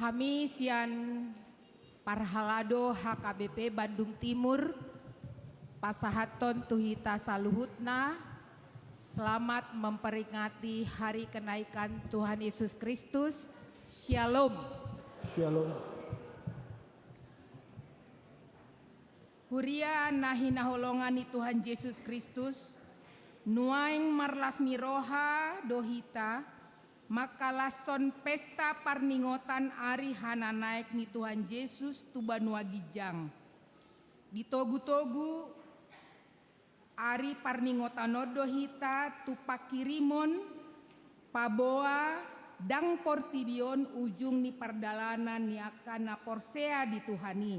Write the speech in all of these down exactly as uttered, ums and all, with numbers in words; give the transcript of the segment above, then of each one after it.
Hami sian parhalado H K B P Bandung Timur, pasahathon tu hita saluhutna, selamat memperingati Hari Kenaikan Tuhan Yesus Kristus. Shalom. Shalom. Huria na hinaholongan ni Tuhan Jesus Kristus, nuaeng marlas ni roha do hita mangkalashon pesta parningotan ari hananaek ni Tuhan Jesus tu banua ginjang. Ditogutogu ari parningotan on do hita tu pangkirimon paboa ndang portibi on ujung ni pardalanan ni angka na porsea di Tuhan i.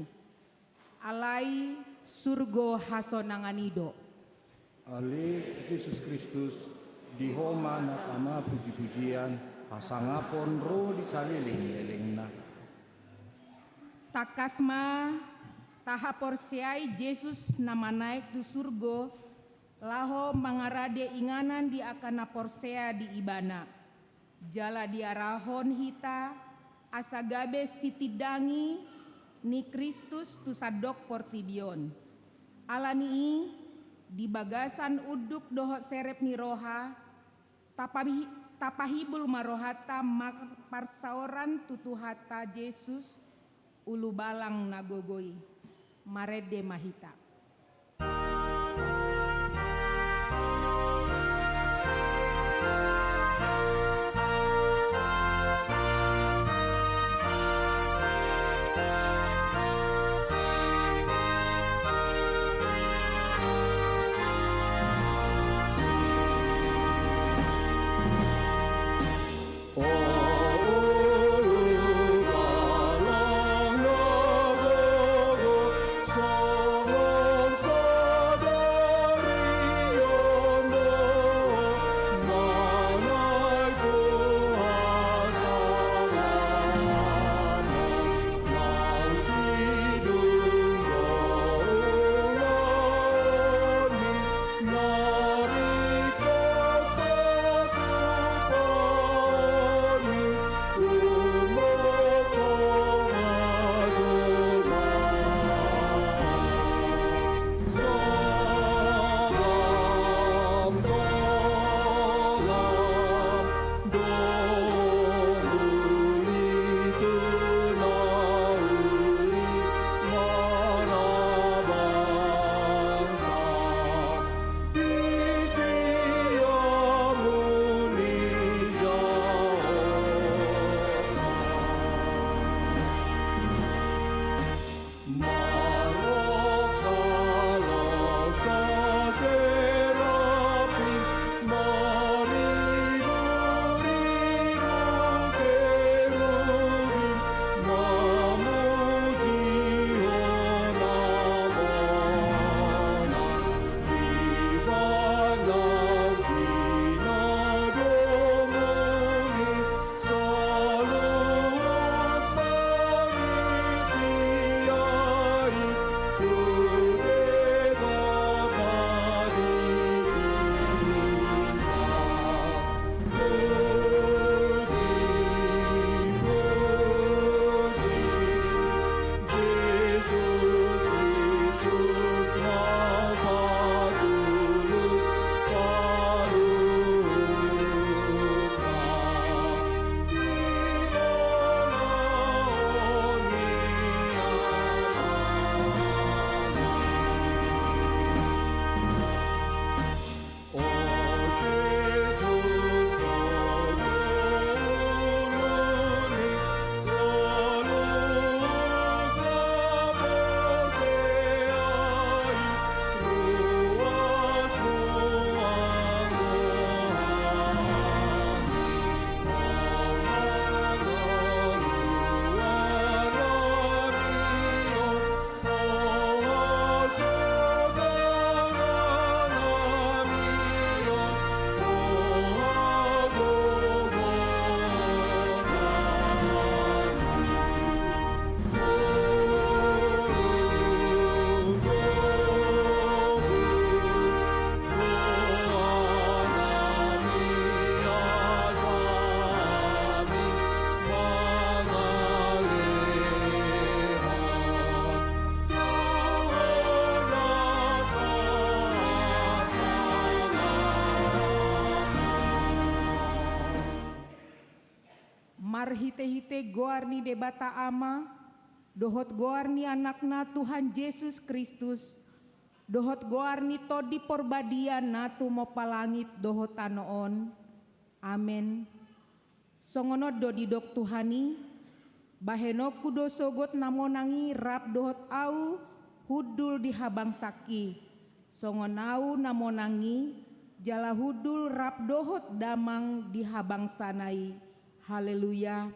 Alai surgo hasonangan i do. Ale Jesus Kristus, di Ho ma na tama pujipujian, hasangapon ro di salelenglelengna. Tangkas ma tahaporseai Jesus na manaek tu surgo, laho mangarade inganan di angka na porsea di Ibana. Jala diarahon hita asa gabe sitindangi ni Kristus tu sandok portibi on. Alani i, di bagasan unduk dohot serep ni roha, tapahi-, tapahibul ma rohanta marparsaoran tu Tuhanta Jesus, Ulubalang na gogo i. Marende ma hita. Marhite-hite goar ni Debata Ama, dohot goar ni Anakna Tuhan Jesus Kristus, dohot goar ni Tondi Porbadia na tumompa langit dohot tano on. Amen. Songon on do didok Tuhan i: Bahenonku do sogot na monang i rap dohot ahu hundul di habangsangki, songon ahu na monang i, jala hundul rap dohot damang di habangsana i. Haleluya.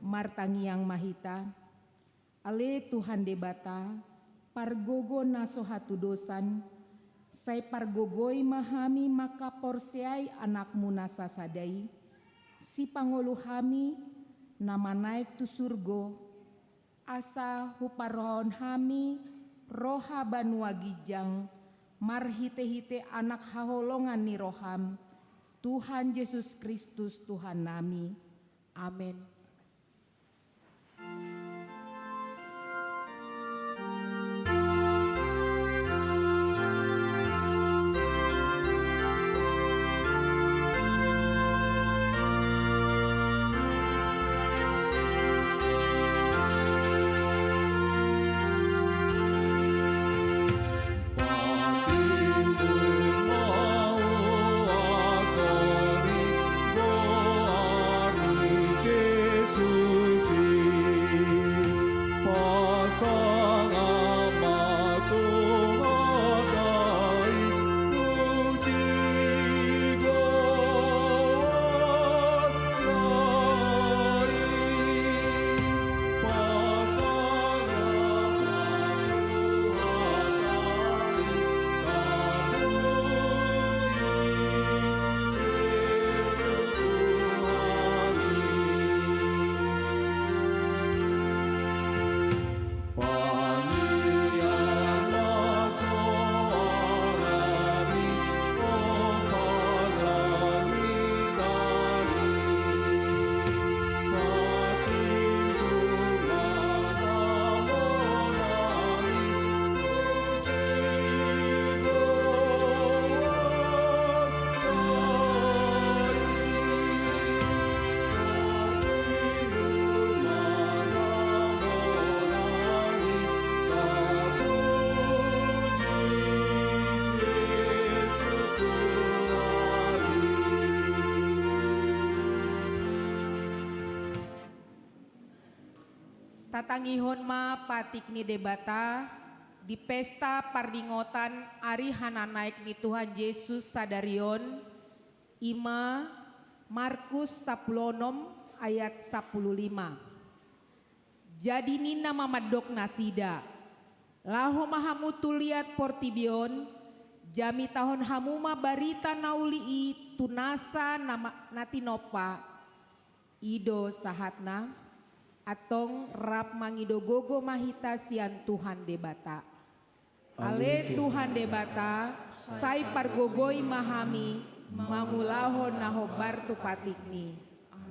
Martangiang ma hita. Ale Tuhan Debata, pargogo na so hatudosan, sai pargogoi ma hami mangkaporseai Anakmu na sasada i, sipangolu hami, na manaek tu surgo, asa huparrohahon hami roha banua ginjang, marhite-hite Anak haholongan ni roham, Tuhan Jesus Kristus Tuhannami. Amen. Tatangihon ma patik ni Debata di pesta pardingotan ari hananaek ni Tuhan Jesus sadari on, i ma Markus sampulu onom ayat sampulu lima. Jadi ninna ma mandok nasida: Laho ma hamu tu liat portibi on, jamitahon hamu ma barita na uli i tu nasa na ma-, na tinompa. I do sahatna. Antong rap mangido gogo ma hita sian Tuhan Debata. Ale Tuhan Debata, sai pargogoi ma hami mangulahon na hombar tu patikmi.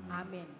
Amen.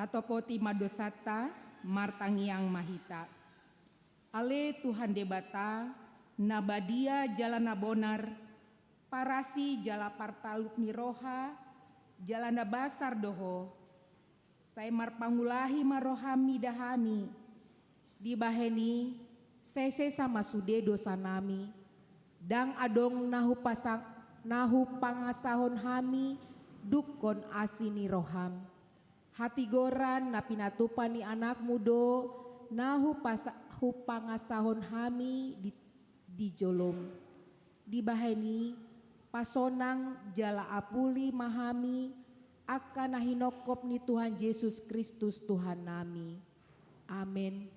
Topoti ma dosanta, martangiang ma hita. Ale Tuhan Debata, na badia jala na bonar, parasi jala partalup ni roha, jala na basar do Ho. Sai marpangulahi ma roham mida hami. Dibahen i, sai sesa ma sude dosanami. Ndang adong na hupasa-, na hupangasahon hami dungkon asi ni roham. Hatigoran na pinatupa ni Anakmu do na hupasa-, hupangasahon hami di, di jolom. Dibahen i, pasonang jala apuli ma hami, angka na hinongkop ni Tuhan Jesus Kristus Tuhannami. Amen.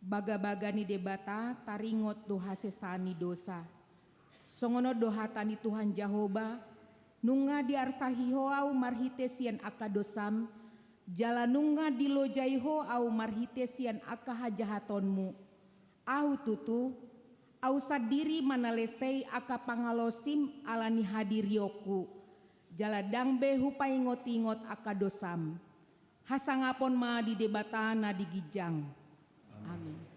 Bagabaga ni Debata taringot do hasesaan ni dosa. Songon on do hata ni Tuhan Jahowa: Nunga diarsahi Ho ahu marhite sian angka dosam, jala nunga dilojai Ho ahu marhite sian angka hajahatonmu. Ahu tutu, Ahu sandiri ma na lessei angka pangalaosim ala ni hadirionku, jala ndang be hupaingotingot angka dosam. Hasangapon ma di Debata na di ginjang. Amin.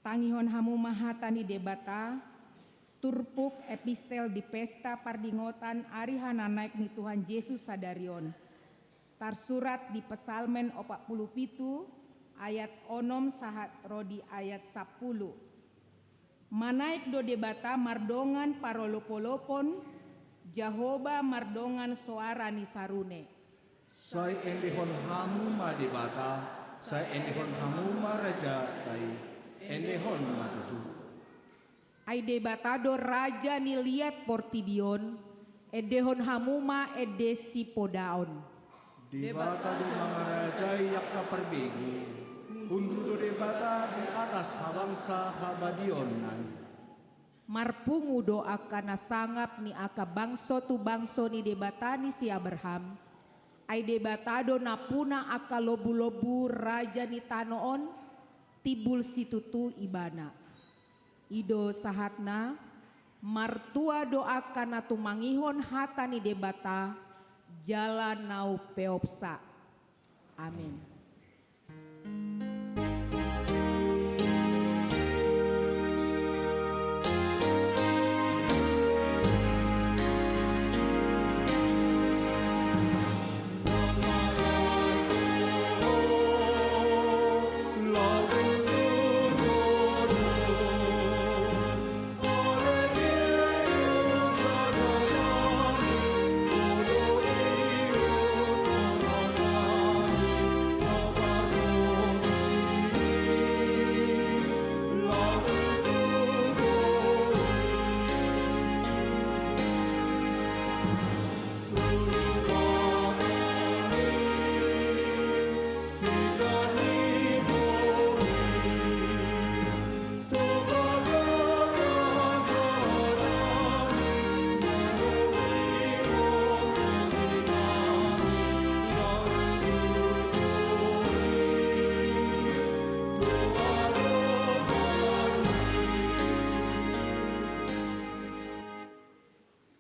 Tangihon hamu ma hata ni Debata, turpuk epistel di pesta pardingotan ari hananaek ni Tuhan Jesus sadari on. Tarsurat di Psalmen opat pulu pitu, ayat onom sahat ro di ayat sampulu. Manaek do Debata mardongan parolopolopon, Jahowa mardongan soara ni sarune. Sai endehon hamu ma Debata, sai endehon hamu ma rajanta i, endehon ma tutu. Ai Debata do raja ni liat portibi on, endehon hamu ma ende sipodaon. Debata do mangarajai angka parbegu, hundul do Debata di atas habangsa habadiaonna i. Marpungu do angka na sangap ni angka bangso tu bangso ni Debata ni si Abraham. Ai Debata do nampuna angka lombulombu raja ni tano on, timbul situtu ibana. I do sahatna, martua do angka na tumangihon hata ni Debata, jala na umpeopsa. Amin.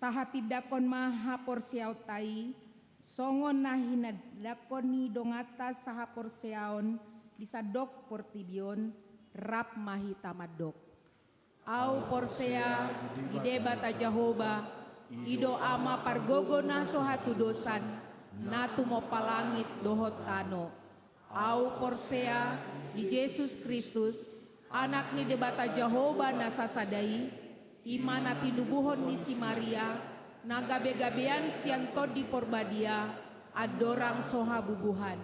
Tahatindangkon ma haporseaonta i, songon na hinatindangkon ni donganta sahaporseaon di sandok portibi on, rap ma hita mandok. Ahu porsea di Debata Jahowa, i do Ama pargogo na so hatudosan, na tumompa langit dohot tano. Ahu porsea di Jesus Kristus, Anak ni Debata Jahowa na sasada i, i ma na tinubuhon ni si Maria, na gabegabean sian Tondi Porbadia, andorang so habubuhan.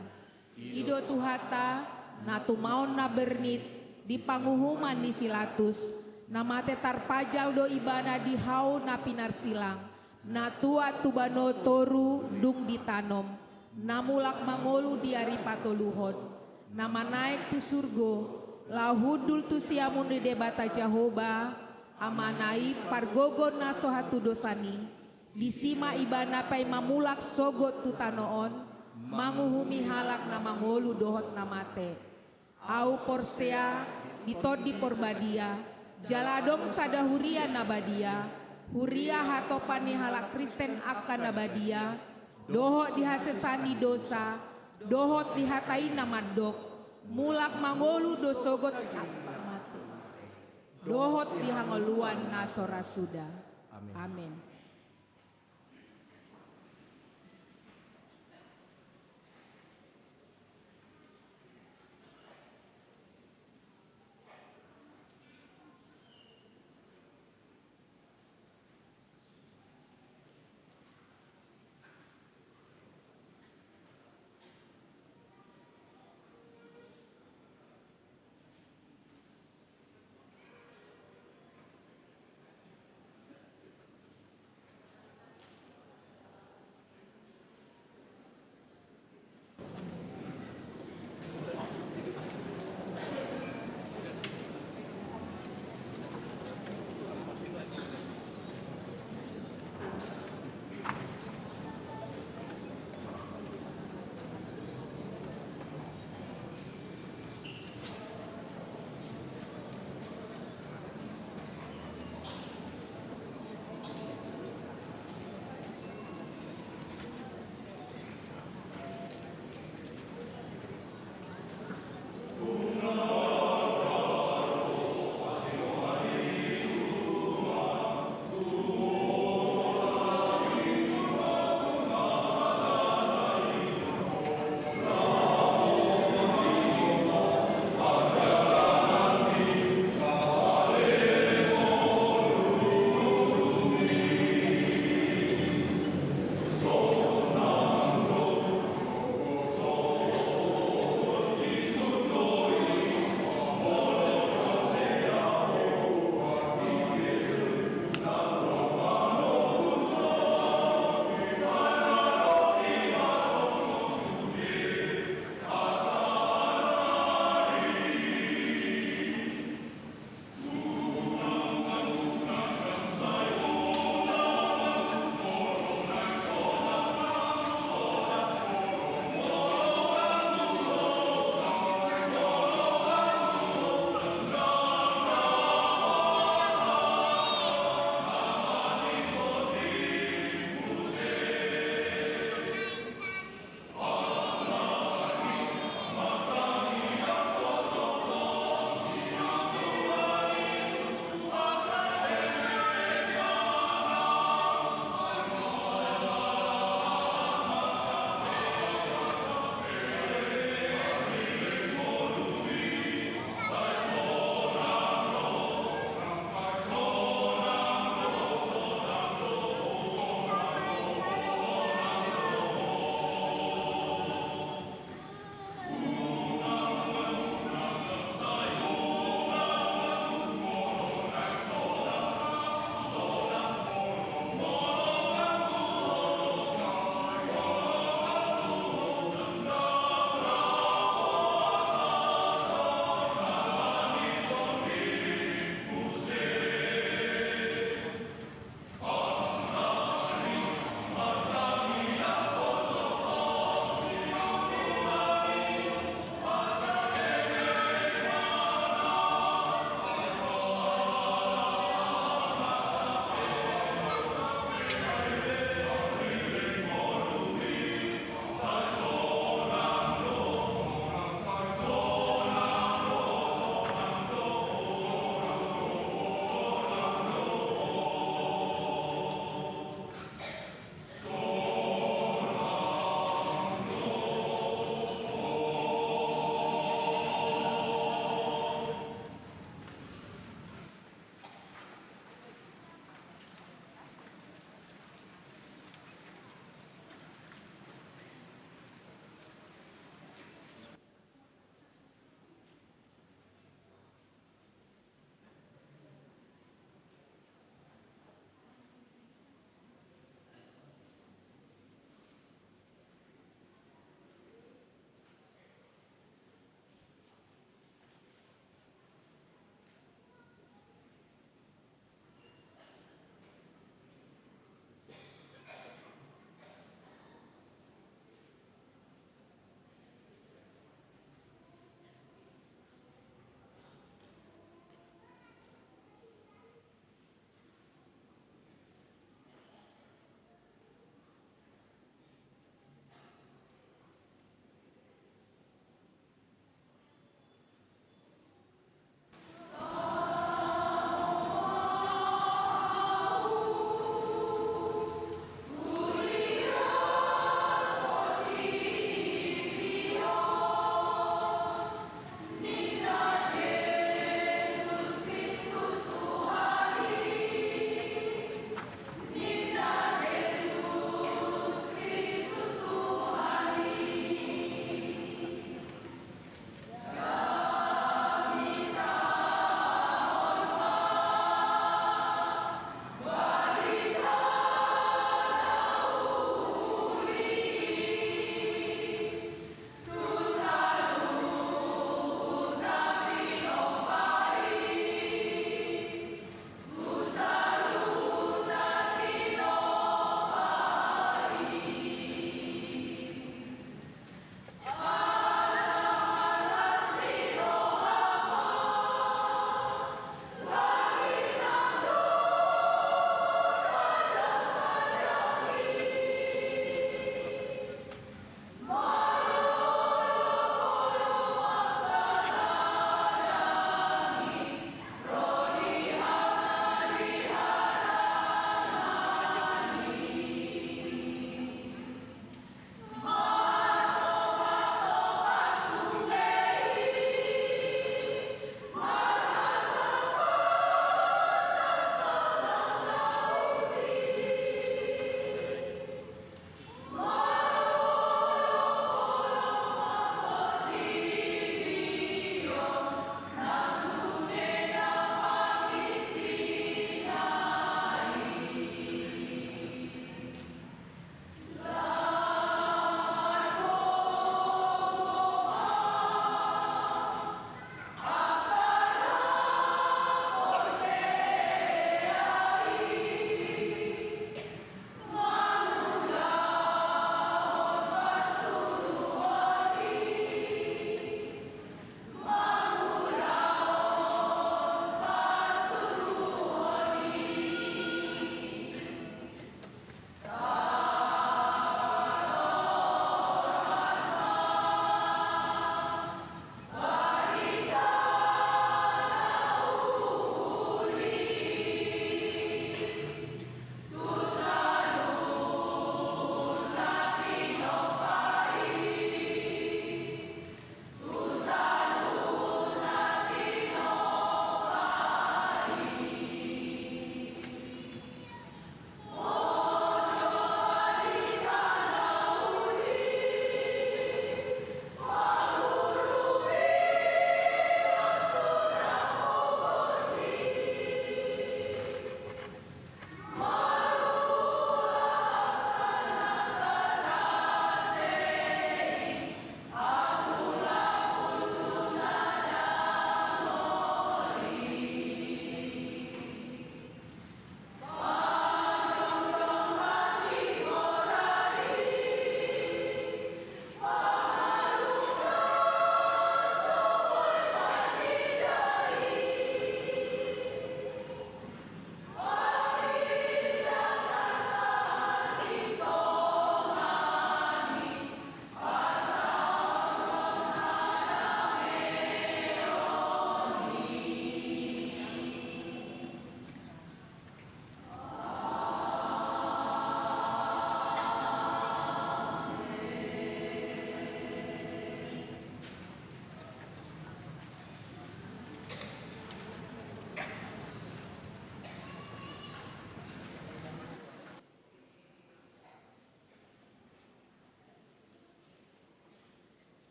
I do Tuhanta, na tumaon na bernit di panguhuman ni si Latus, na mate tarpajal do ibana di hau na pinarsilang, na tuat tu bano toru dung ditanom, na mulak mangolu di ari patoluhon, na manaek tu surgo, laho hundul tu siamun ni Debata Jahowa, Amana i pargogo na so hatudosan i, disi ma ibana paima mulak sogot tu tano on, manguhumi halak na mangolu dohot na mate. Ahu porsea di Tondi Porbadia, jala adong sada huria na badia, huria hatopan ni halak Kristen angka na badia, dohot di hasesaan ni dosa, dohot di hata i na mandok, mulak mangolu do sogot angka na mate, dohot di hangoluan na so ra suda. Amin. Amin.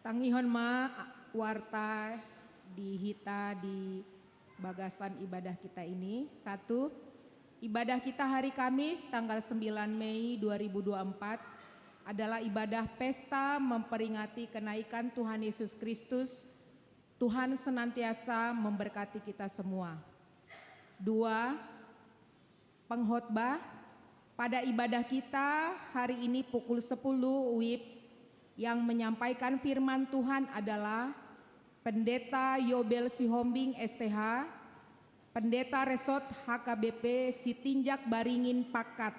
Tangihon ma warta di hita di bagasan ibadah kita ini. Satu, ibadah kita hari Kamis tanggal sembilan Mei dua ribu dua puluh empat adalah ibadah pesta memperingati kenaikan Tuhan Yesus Kristus. Tuhan senantiasa memberkati kita semua. Dua, pengkhotbah pada ibadah kita hari ini pukul sepuluh W I B, yang menyampaikan firman Tuhan adalah Pendeta Yobel Sihombing, S T H, Pendeta Resort H K B P Sitinjak Baringin Pakkat,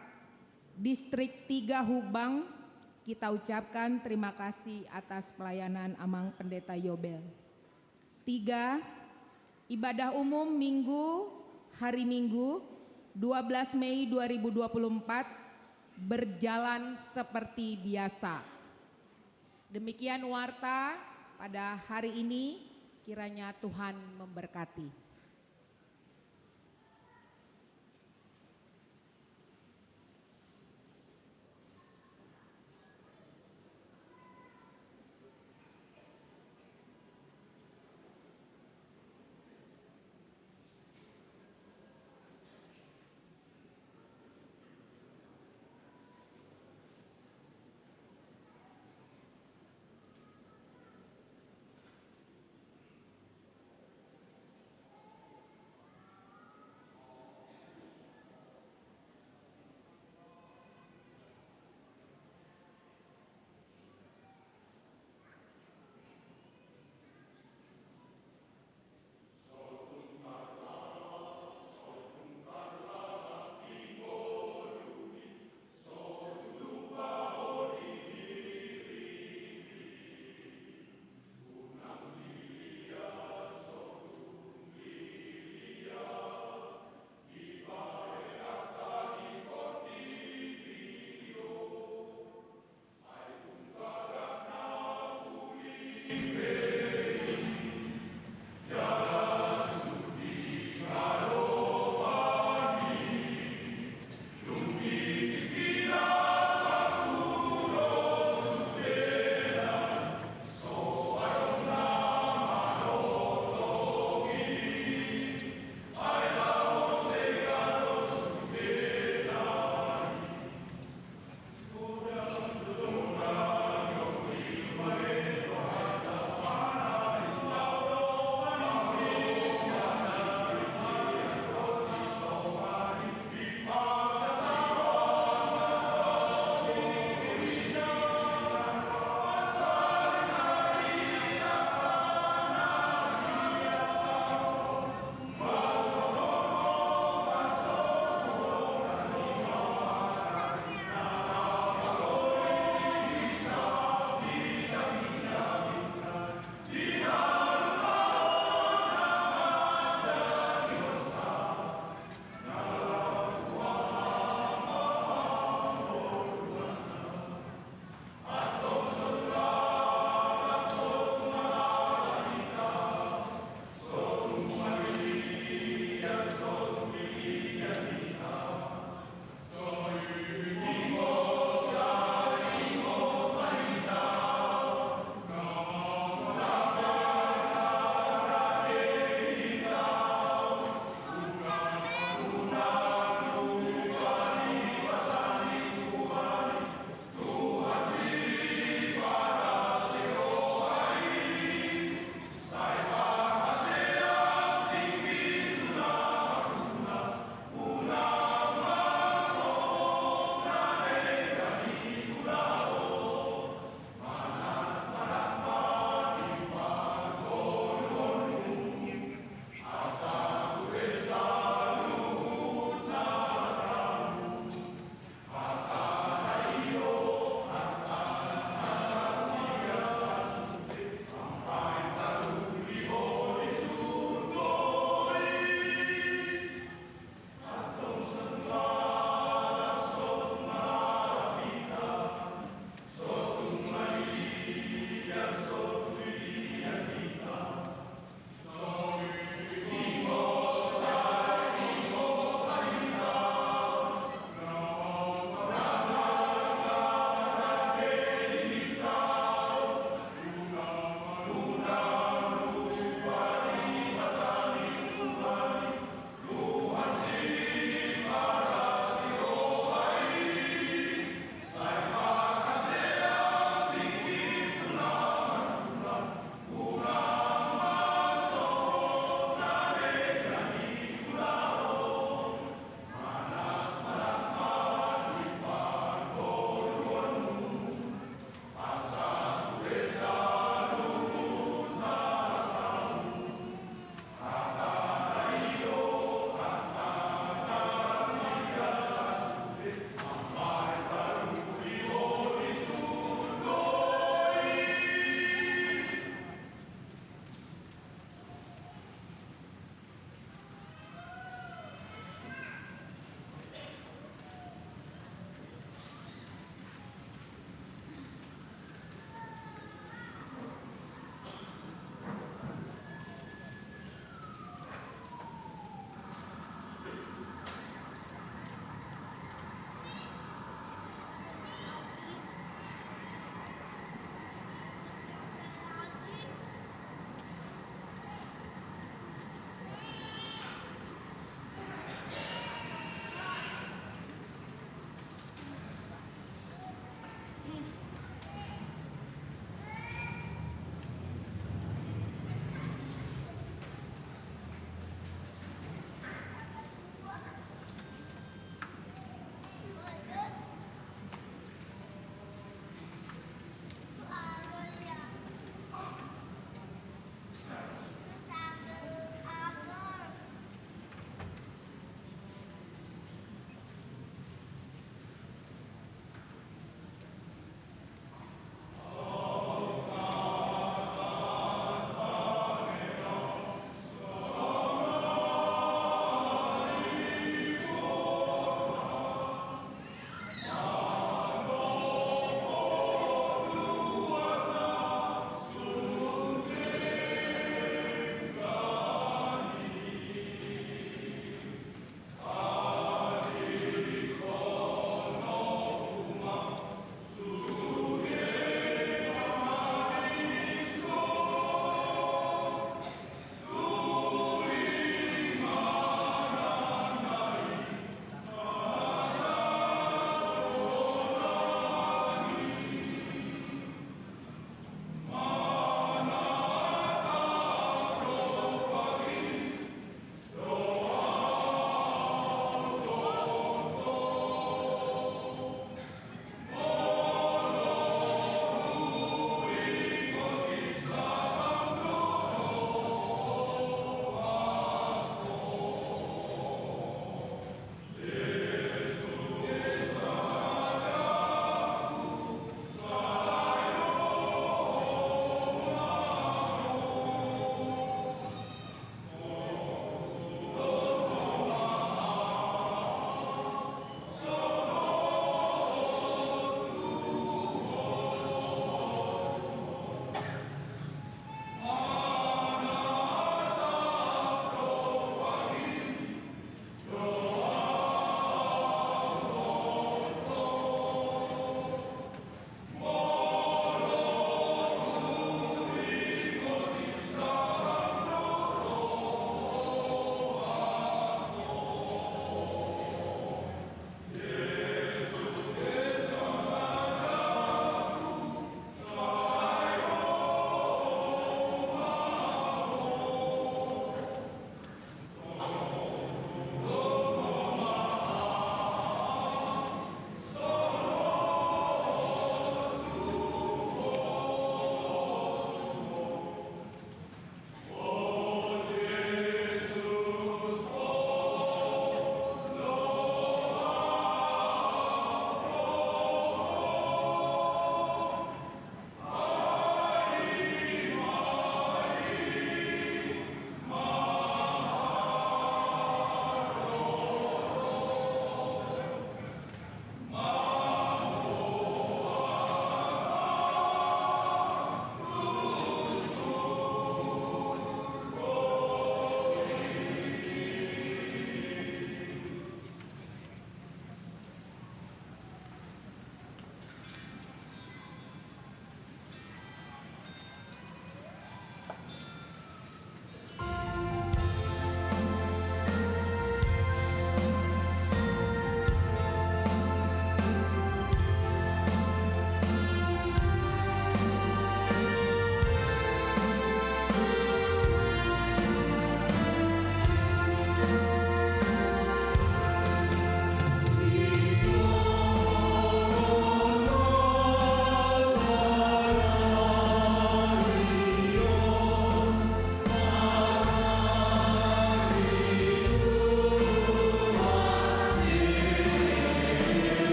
Distrik tiga Hubang. Kita ucapkan terima kasih atas pelayanan Amang Pendeta Yobel. Tiga, ibadah umum Minggu, hari Minggu, dua belas Mei dua ribu dua puluh empat, berjalan seperti biasa. Demikian warta pada hari ini, kiranya Tuhan memberkati.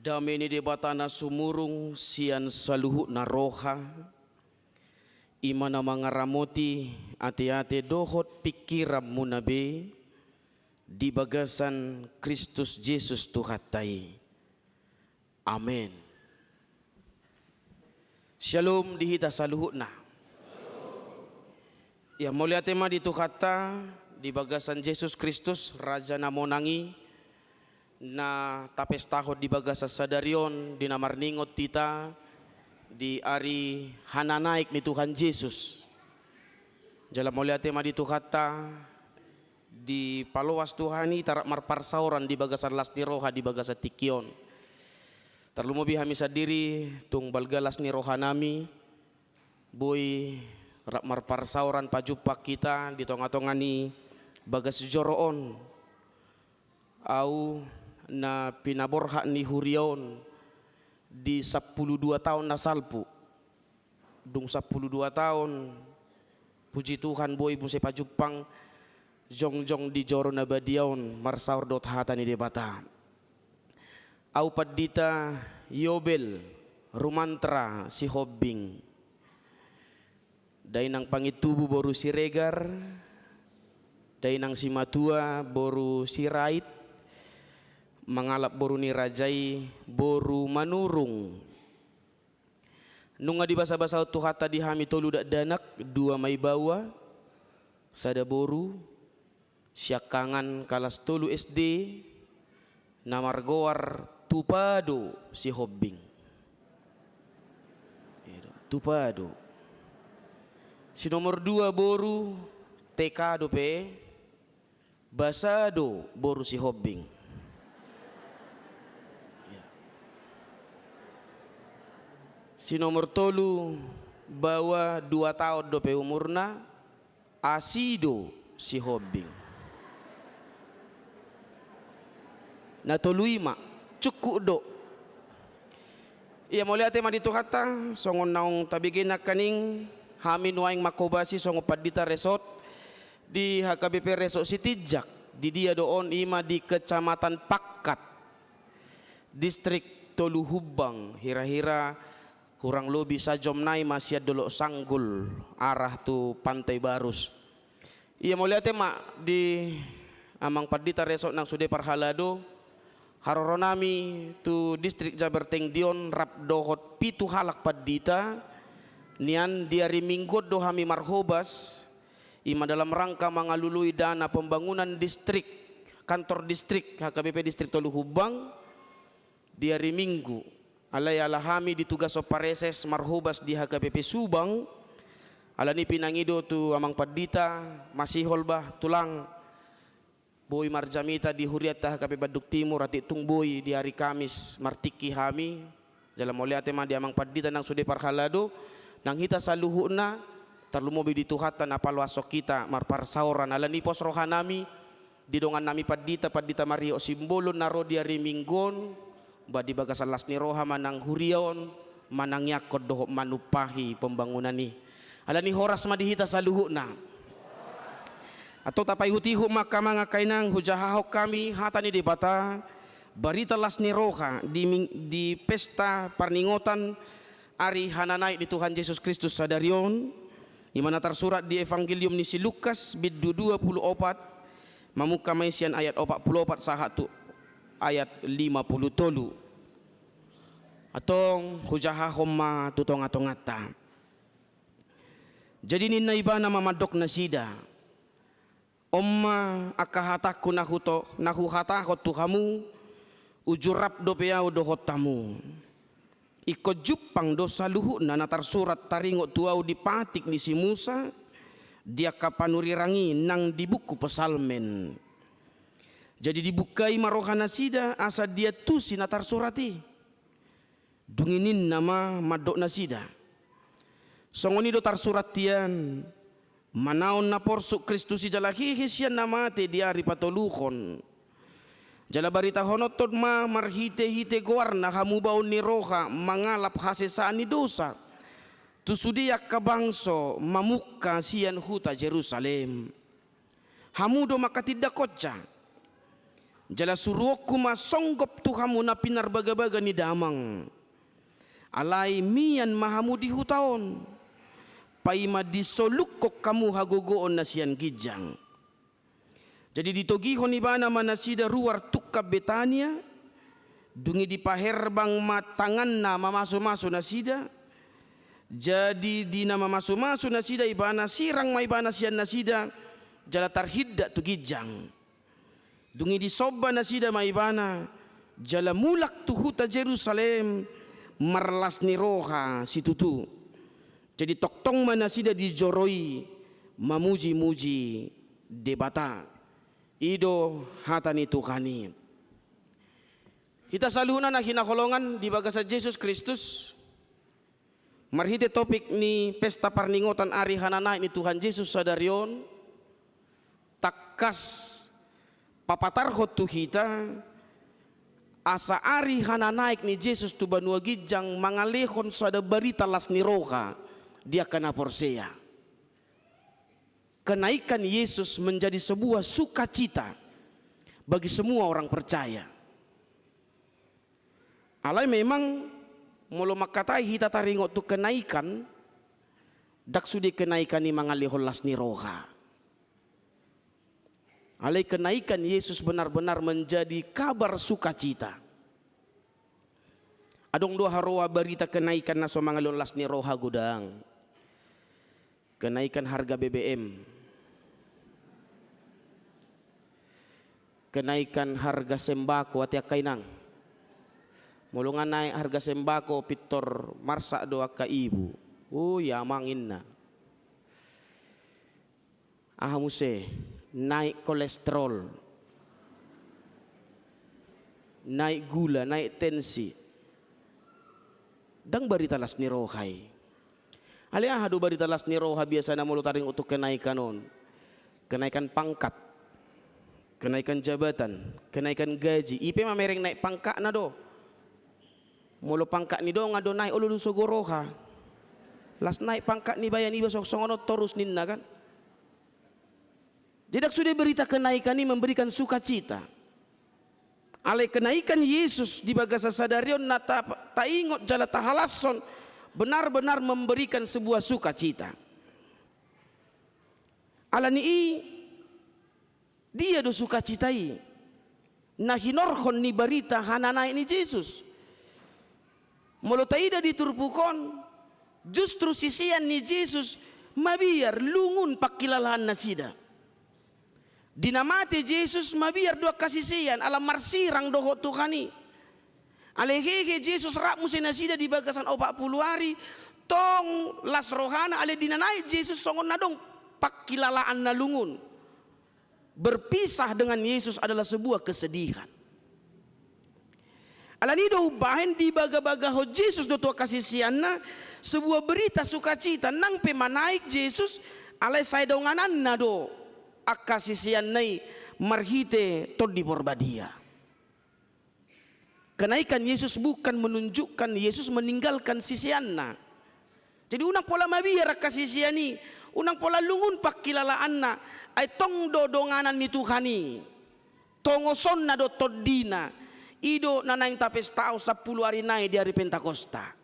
Dame ni Debata na sumurung sian saluhutna roha, i ma na mangaramoti ateate dohot pingkiranmuna be di bagasan Kristus Jesus Tuhanta i. Amen. Syalom di hita saluhutna. Ia mauliate ma di Tuhanta di bagasan Jesus Kristus, Raja na monang i, na tapestahon di bagasan sadari on, di na marningot hita di ari hananaek ni Tuhan Jesus. Jala mauliate ma di Tuhanta dipaloas Tuhan i hita rap marparsaoran di bagasan las ni roha di bagasan tingki on. Tarlumobi hami sandiri, tung balga las ni rohanami, boi rap marparsaoran pajumpang hita di tongatonga ni bagas joro on. Au na pinaborhat ni huria on di sampulu dua taon na salpu. Dung sampulu dua taon, puji Tuhan, boi muse pajumpang jongjong di joro na badia on marsaor dohot hata ni Debata. Au Pandita Yobel Rumantra Sihombing, dainang Pangintubu boru Siregar, dainang Simatua boru Sirait, mangalap boru ni raja i boru Manurung. Nunga dibasabasahon Tuhanta di hami tolu dakdanak, dua ma i baoa, sada boru, siangkangan kalas tolu S D, na margoar Tupado Sihombing. Iya do, Tupado. Si nomor dua boru, T K dope, Basa do boru Sihombing. Iya. Si nomor tolu, baoa dua taon dope umurna, asi do Sihombing. Na tolu i ma, cukup do. Ia mauliate ma di Tuhanta, songon naung tabege nangkaning, hami nuaeng manghobasi songon pandita resort di H K B P Resort Sitinjak. Di dia do on? I ma di Kecamatan Pakkat, Distrik Tolu Humbang, hira-hira hurang lobi sajom nai ma sian Dolok Sanggul arah tu Pantai Barus. Ia mauliate ma di amang pandita resort nang sude parhalado, haroronami tu distrik Jabar Tengdion rap dohot pitu halak pandita nian. Di ari Minggu on do hami marhobas, i ma dalam rangka mangalului dana pembangunan distrik, kantor distrik H K B P Distrik Tolu Humbang. Di ari Minggu, alai ala hami ditugashon pareses marhobas di H K B P Subang, alani pinangido tu amang pandita, masihol bah tulang, boi marjamita di hurianta H K B P Bandung Timur, atik tung boi di ari Kamis martingki hami. Jala mauliate ma di amang pandita nang sude parhalado, nang hita saluhutna, tarlumobi di Tuhanta na paloashon hita marparsaoran. Alani pos rohanami di dongannami pandita, Pandita Mario Simbolon na ro di ari Minggu on, ba di bagasan las ni roha manang huria on manangiangkon dohot manumpahi pembangunan i. Alani horas ma di hita saluhutna. Antong tapaihutihut ma angka amang, angka inang, hujahahon hami hata ni Debata, barita las ni roha di ming-, di pesta parningotan ari hananaek ni Tuhan Jesus Kristus sadari on, i ma na tarsurat di Evangelium ni si Lukas, bindu dua pulu opat, mamungka ma i sian ayat opat pulu opat sahat tu ayat lima pulu tolu. Antong hujahahon ma tu tongatonganta. Jadi ninna ibana ma mandok nasida: On ma angka hatangku na huto-, na huhatahon tu hamu, uju rap dope ahu dohot hamu. Ingkon jumpang do saluhutna na tarsurat taringot tu ahu di patik ni si Musa, di angka panurirang i nang di buku Psalmen. Jadi dibuka i ma roha nasida asa diantusi na tarsurat i. Dung i ninna ma mandok nasida: Songon i do tarsurat hian, manaon na porsuk Kristus i jala hehe sian na mate di ari patoluhon. Jala baritahononhon ma marhitehite goarna hamubaon ni roha mangalap hasesaan ni dosa tu sude angka bangso mamungka sian huta Jerusalem. Hamu do manghatindanghonsa. Jala suruonku ma songgop tu hamu na pinarbagabaga ni damang. Alai mian ma hamu di huta on, paima disolukkon hamu hagogoon na sian ginjang. Jadi ditogihon ibana ma nasida ruar tungkan Betania, dung i dipaherbang ma tanganna mamasumasu nasida. Jadi di na mamasumasu nasida ibana, sirang ma ibana sian nasida, jala tarhindat tu ginjang. Dung i disomba nasida ma ibana, jala mulak tu huta Jerusalem, marlas ni roha situtu. Jadi tongtong ma nasida di joro i mamujimuji Debata. I do hata ni Tuhan i. Hita saluhutna na hinaholongan di bagasan Jesus Kristus, marhite topik ni pesta parningotan ari hananaek ni Tuhan Jesus sadari on, tangkas papatarhon tu hita, asa ari hananaek ni Jesus tu banua ginjang mangalehon sada barita las ni roha di angka na porsea. Kenaikan Yesus menjadi sebuah sukacita bagi semua orang percaya. Alai memang, molo mangkatai hita taringot tu kenaikan, ndang sude kenaikan i mangalehon las ni roha. Alai kenaikan Yesus benar-benar menjadi kabar sukacita. Adong do haroa barita kenaikan na so mangalehon las ni roha? Godang. Kenaikan harga B B M. Kenaikan harga sembako, ate angka inang. Molo nga naek harga sembako, pintor marsak do angka ibu. Ui, amang, inna. Aha muse, naek kolesterol, naek gula, naek tensi. Ndang barita las ni roha i. Alai aha do barita las ni roha biasana molo taringot tu kenaikan on? Kenaikan pangkat, kenaikan jabatan, kenaikan gaji. I pe mamereng naek pangkatna do. Molo pangkat ni dongan do naek, olo do sogo roha. Las naek pangkat ni bayan iba, songon on torus ninna, kan. Jadi ndang sude berita kenaikan i memberikan sukacita. Alai kenaikan Yesus di bagasan sadari on na ta-, taingot jala tahalashon benar-benar memberikan sebuah sukacita. Alani i, dia do sukacita i na hinorhon ni barita hananaek ni Jesus? Molo taida di turpuk on, justru sisean ni Jesus mabiar lungun pangkilalaan nasida. Di na mate Jesus mabiar do angka sisean, ala marsirang dohot Tuhan i. Alai hehe Jesus rap muse nasida di bagasan opat pulu ari, tong las rohana, alai di na naek Jesus songon na adong pangkilalaan na lungun. Berpisah dengan Yesus adalah sebuah kesedihan. Alani do umbahen dibagabagahon Jesus do tu angka siseanna sebuah berita sukacita, nang pe manaek Jesus, alai sai dongananna do angka siseanna i marhite Tondi Porbadia. Kenaikan Yesus bukan menunjukkan Yesus meninggalkan siseanna. Jadi unang pola mabiar angka sisean i, unang pola lungun pangkilalaanna, ai tong do donganan ni Tuhan i. Tongosonna do tondina. I do na naeng tapestaon sampulu ari nai di ari Pentakosta.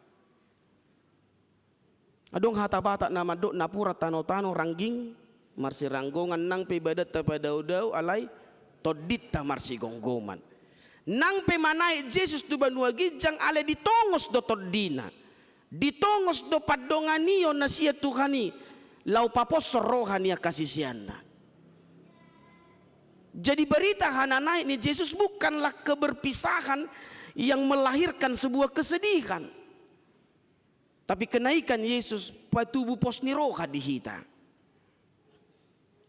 Adong hata Batak na mandok, napuran tanotano rangging marsiranggongan, nang pe badanta padaodao alai tondinta marsigomgoman. Nang pe manaek Jesus tu banua ginjang alai ditongos do tondina. Ditongos do pandonganion na sian Tuhan i, laho paposhon roha ni angka siseanna. Jadi berita hananaek ni Jesus bukanlah keberpisahan yang melahirkan sebuah kesedihan. Tapi kenaikan Yesus patubu pos ni roha di hita.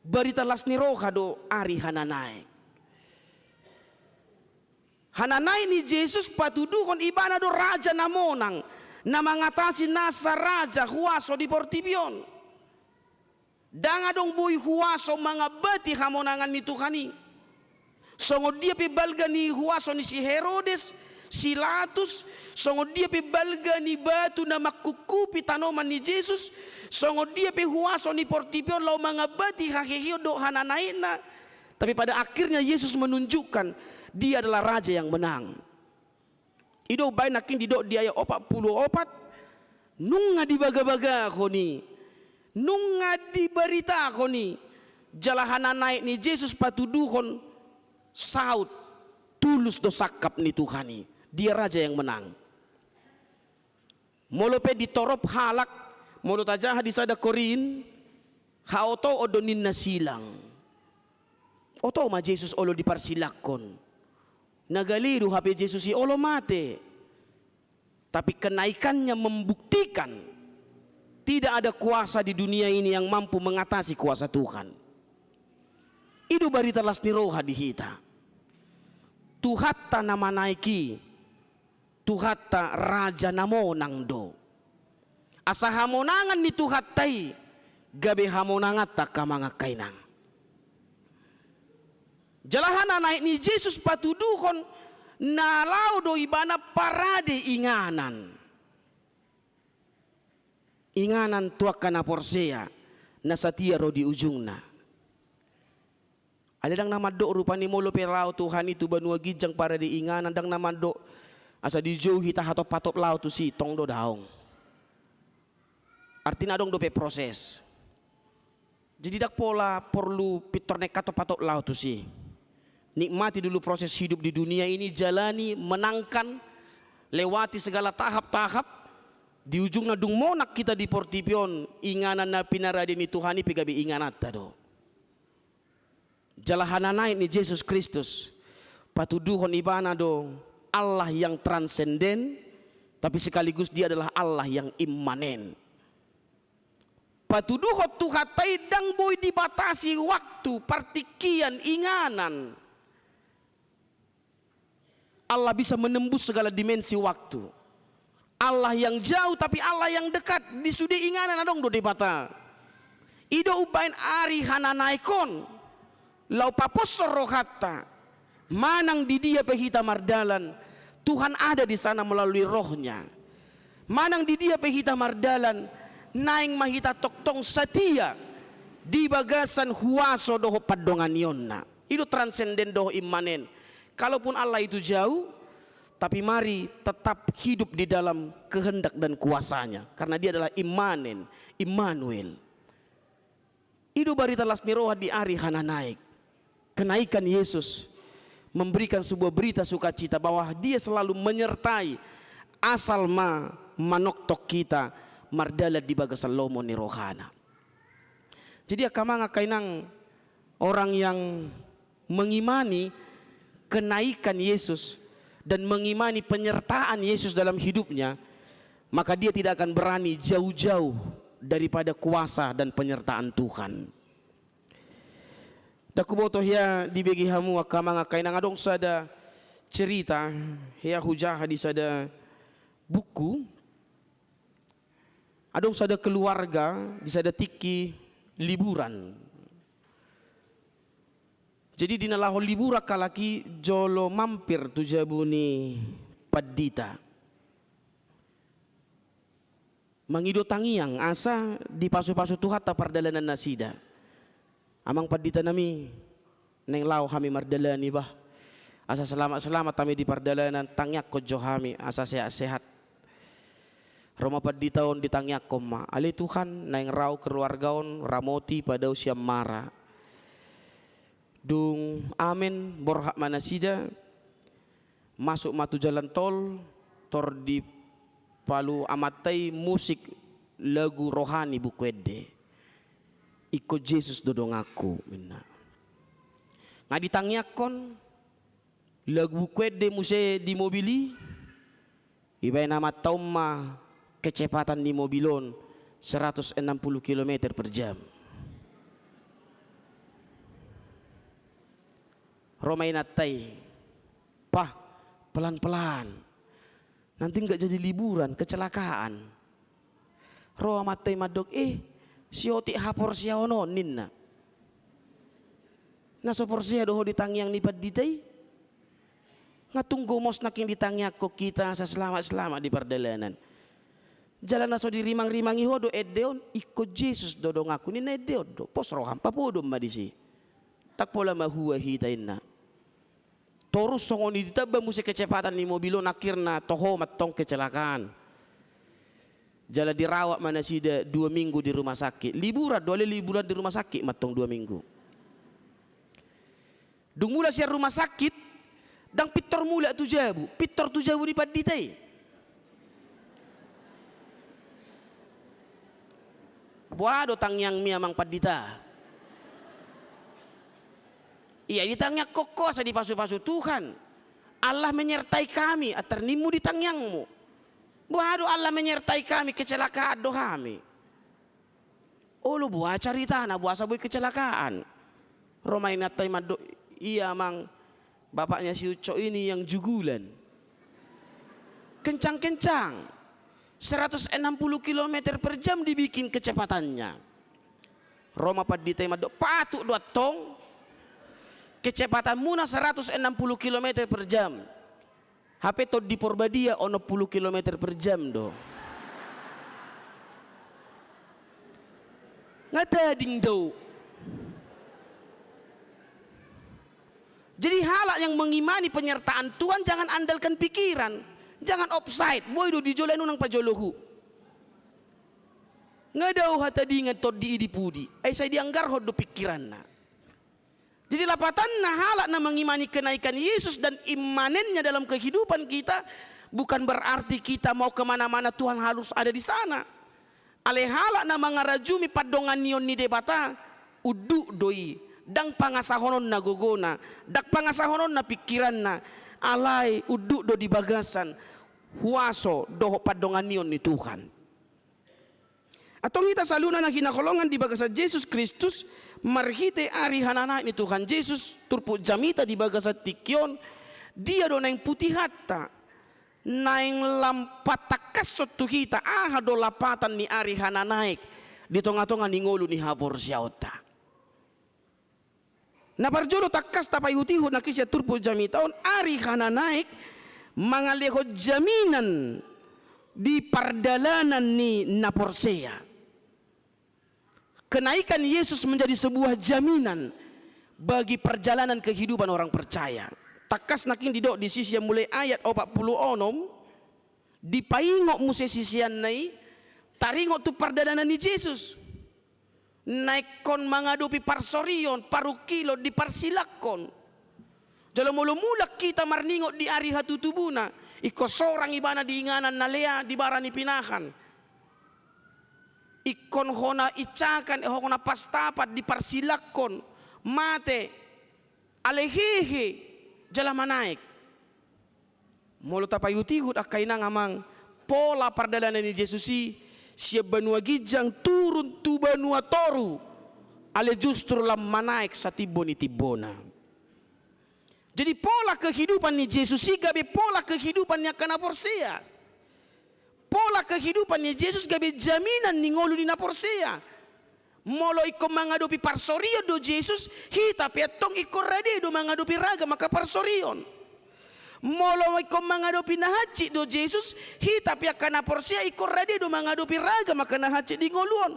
Barita las ni roha do ari hananaek. Hananaek ni Jesus patuduhon ibana do raja na monang, na mangatasi nasa raja huaso di portibi on. Ndang adong boi huaso mangambati hamonangan ni Tuhan i. Songon dia pe balga ni huaso ni si Herodes, si Latus, songon dia pe balga ni batu na mangkukkupi tanoman ni Jesus, songon dia pe huaso ni portibi on laho mangambati haheheon dohot hananaekna. Tapi pada akhirnya Yesus menunjukkan Dia adalah raja yang menang. I do umbahen nangkin didok di ayat opat pulu opat, nunga dibagabagahon i, nunga dibaritahon i, jala hananaek ni Jesus patuduhon saut, tulus do sangkap ni Tuhan i. Dia raja yang menang. Molo pe ditorop halak, molo tajaha di sada Korint, haotoon do ninna silang. Oto ma Jesus olo diparsilangkon. Na gale do hape Jesus i olo mate. Tapi kenaikannya membuktikan tidak ada kuasa di dunia ini yang mampu mengatasi kuasa Tuhan. I do barita las ni roha di hita. Tuhanta na manaek i, Tuhanta raja na monang do. Asa hamonangan ni Tuhanta i gabe hamonanganta, angka amang, angka inang. Jala hananaek ni Jesus patuduhon na laho do ibana parade inganan. Inganan tu angka na porsea, na satia ro di ujungna. Alai ndang na mandok rupani molo pe laho Tuhan i tu banua ginjang parade inganan, ndang na mandok asa dijou hita hatop-hatop laho tusi, tong do daong. Artina adong dope proses. Jadi ndang pola porlu pintor naeng hatop-hatop laho tusi. Nikmati dulu proses hidup di dunia ini, jalani, menangkan, lewati segala tahap-tahap. Di ujungna dung monang hita di portibi on, inganan na pinarade ni Tuhan i pe gabe ingananta do. Jala hananaek ni Jesus Kristus patuduhon ibana do Allah yang transenden, tapi sekaligus dia adalah Allah yang immanen. Patuduhon Tuhanta i ndang boi dibatasi waktu, partingkian, inganan. Allah bisa menembus segala dimensi waktu. Allah yang jauh, tapi Allah yang dekat. Di sude inganan adong do Debata. I do umbahen ari hananaek on laho paposhon rohanta. Manang di dia pe hita mardalan, Tuhan ada di sana melalui Roh-Nya. Manang di dia pe hita mardalan, naeng ma hita tongtong satia di bagasan huaso dohot pandonganion-Na. I do transenden dohot immanen. Kalaupun Allah itu jauh, tapi mari tetap hidup di dalam kehendak dan kuasa-Nya, karena Dia adalah immanen, Immanuel. I do barita las ni roha di ari hananaek. Kenaikan Yesus memberikan sebuah berita sukacita bahwa Dia selalu menyertai, asal ma manoktok hita mardalan di bagasan lomo ni roha-Na. Jadi angka amang, angka inang, orang yang mengimani kenaikan Yesus dan mengimani penyertaan Yesus dalam hidupnya, maka dia tidak akan berani jauh-jauh daripada kuasa dan penyertaan Tuhan. Ndang huboto hea dibege hamu angka amang, angka inang, adong sada cerita hea hujaha di sada buku. Adong sada keluarga di sada tingki liburan. Jadi di na laho liburan halak i jolo mampir tu jabu ni pandita. Mangido tangiang asa dipasu-pasu Tuhanta pardalanan nasida. Amang pandita nami, naeng laho hami mardalani bah. Asa selamat-selamat hami di pardalanan, tangiangkon jo hami asa sehat-sehat. Ro ma pandita on, ditangiangkon ma, ale Tuhan, naeng rau keluarga on, ramoti, padao sian mara. Dung amen, borhat ma nasida, masuk ma tu jalan tol, tor dipalu amanta i musik lagu rohani Buku Ende. Ingkon Jesus do donganku, ninna. Nga ditangiangkon lagu Buku Ende muse di mobil i, ibaen amanta on ma kecepatan ni mobil on seratus enam puluh kilometer per jam. Ro ma inanta i, "Pah, pelan-pelan. Nanti nggak jadi liburan, kecelakaan." Ro amanta i mandok, "Eh, siotik haporseaon on," ninna. Na so porsea do ho di tangiang ni pandita i? Nga tung gomos nangkin ditangiangkon hita asa selamat-selamat di pardalanan. Jala na so dirimang-rimangi ho do ende on, "Ingkon Jesus do donganku," ninna ende on do. Pos roham, papodom ma disi. Ndang pola mahua hita, ninna. Torus songon i ditamba muse kecepatan ni mobil on, akhirna toho mantong kecelakaan. Jala dirawat ma nasida dua minggu di rumah sakit. Liburan do, alai liburan di rumah sakit mantong dua minggu. Dung mulak sian rumah sakit, ndang pintor mulak tu jabu, pintor tu jabu ni pandita i. Boha do tangiangmi, amang pandita? Ia ditangiangkon ho asa dipasu-pasu Tuhan. Allah menyertai kami, antar nimmu di tangiangmu. Boha do Allah menyertai kami, kecelakaan do hami. Olo, boha caritana, boha asa boi kecelakaan? Ro ma inanta i mandok, iya amang, bapaknya si Ucok ini yang jugulan. Kencang-kencang. Seratus enam puluh kilometer per jam dibikin kecepatannya. Ro ma pandita i mandok, patut do antong. Kecepatanmuna seratus enam puluh kilometer per jam. Hape Tondi Porbadia onom puluh kilometer per jam do. Nga tading do. Jadi halak yang mengimani penyertaan Tuhan jangan andalkan pikiran. Jangan offside. Boi do di jolo, unang pajolohu. Nga dao hatadingan tondi i di pudi. Ai sai dianggarhon do pikiranna. Jadi lapatanna, halak na mengimani kenaikan Yesus dan immanennya dalam kehidupan kita, bukan berarti kita mau kemana-mana Tuhan harus ada di sana. Alai halak na mangarajumi pandonganion ni Debata, unduk do i, ndang pangasahononna gogona, ndang pangasahononna pikiranna, alai unduk do di bagasan huaso dohot pandonganion ni Tuhan. Antong hita saluhutna na hinaholongan di bagasan Jesus Kristus, marhite ari hananaek ni Tuhan Jesus, turpuk jamita di bagasan tingki on, dia do naeng putihanta, naeng lam patangkashon tu hita, aha do lapatan ni ari hananaek di tonga-tonga ni ngolu ni haporseaonta. Na parjolo tangkas tapaihut-ihut nangkin sian turpuk jamita on, ari hananaek mangalehon jaminan di pardalanan ni na porsea. Kenaikan Yesus menjadi sebuah jaminan bagi perjalanan kehidupan orang percaya. Tangkas nangkin didok disi sian mulai ayat opat puluh onom, dipaingot muse siseanna i, taringot tu pardalanan ni Jesus. Na ingkon mangadopi parsorion, parungkilon, diparsilakhon. Jala molo mulak hita marningot di ari hatutubuna, ingkon sorang ibana di inganan na lea, di bara ni pinahan. Ingkon hona incakan, hona pastapan, diparsilakhon, mate, alai hehe, jala manaek. Molo tapaihut-ihut angka inang amang, pola pardalanan ni Jesus i, sian banua ginjang turun tu banua toru, alai justru lam manaek satimbo ni timbona. Jadi pola kehidupan ni Jesus i gabe pola kehidupan ni angka na porsea. Pola kehidupan ni Jesus gabe jaminan ni ngolu ni na porsea. Molo ingkon mangadopi parsorion do Jesus, hita pe antong ingkon rade do mangadopi ragam angka parsorion. Molo ingkon mangadopi na hansit do Jesus, hita pe angka na porsea ingkon rade do mangadopi ragam angka na hansit di ngolu on.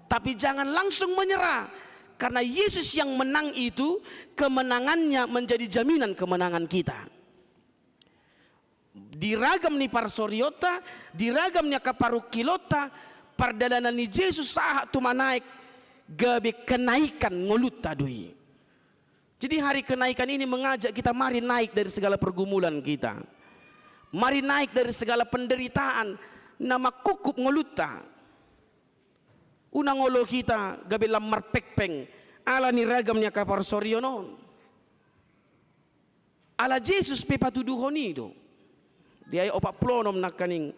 Tapi jangan langsung menyerah, karena Yesus yang menang itu, kemenangannya menjadi jaminan kemenangan kita. Di ragam ni parsorionta, di ragam ni angka parungkilonta, pardalanan ni Jesus sahat tu manaek, gabe kenaikan ngolunta do i. Jadi hari kenaikan ini mengajak kita, mari naik dari segala pergumulan kita. Mari naik dari segala penderitaan na mangkungkup ngolunta. Unang olo hita gabe lam marpengpeng ala ni ragam ni angka parsorion on. Ala Jesus pe patuduhon i do. Di ayat opat pulu onom nangkaning,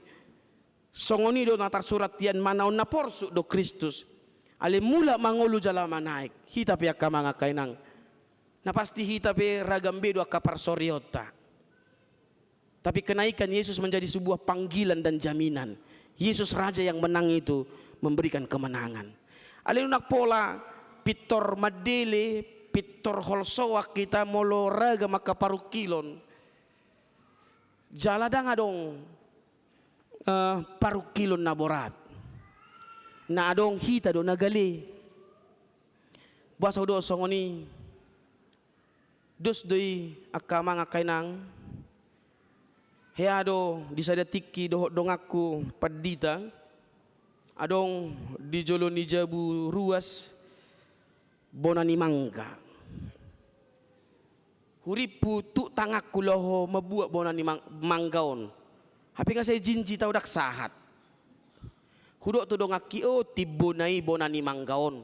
songon i do na tarsurat, tian ma na on na porsuk do Kristus. Alai mulak ma ngolu jala manaek. Hita pe angka amang angka inang, na pasti hita pe ragam be do angka parsorionta. Tapi kenaikan Yesus menjadi sebuah panggilan dan jaminan. Yesus Raja yang menang itu memberikan kemenangan. Alai unang pola pintor mandele, pintor holsoan hita molo ragam angka parungkilon. Jala ndang adong, eh, parungkilon na borat. Na adong hita do na gale. Boasa hudok songon i? Dos do i angka amang angka inang. Hea do di sada tingki dohot donganku pandita, adong di jolo ni jabu ruas bona ni mangga. Hurimpu tuk tanganku laho mambuat bona ni mang-, mangga on. Hape nga sai jinji tau ndang sahat. Hudok tu donganki, o, timbona i bona ni mangga on.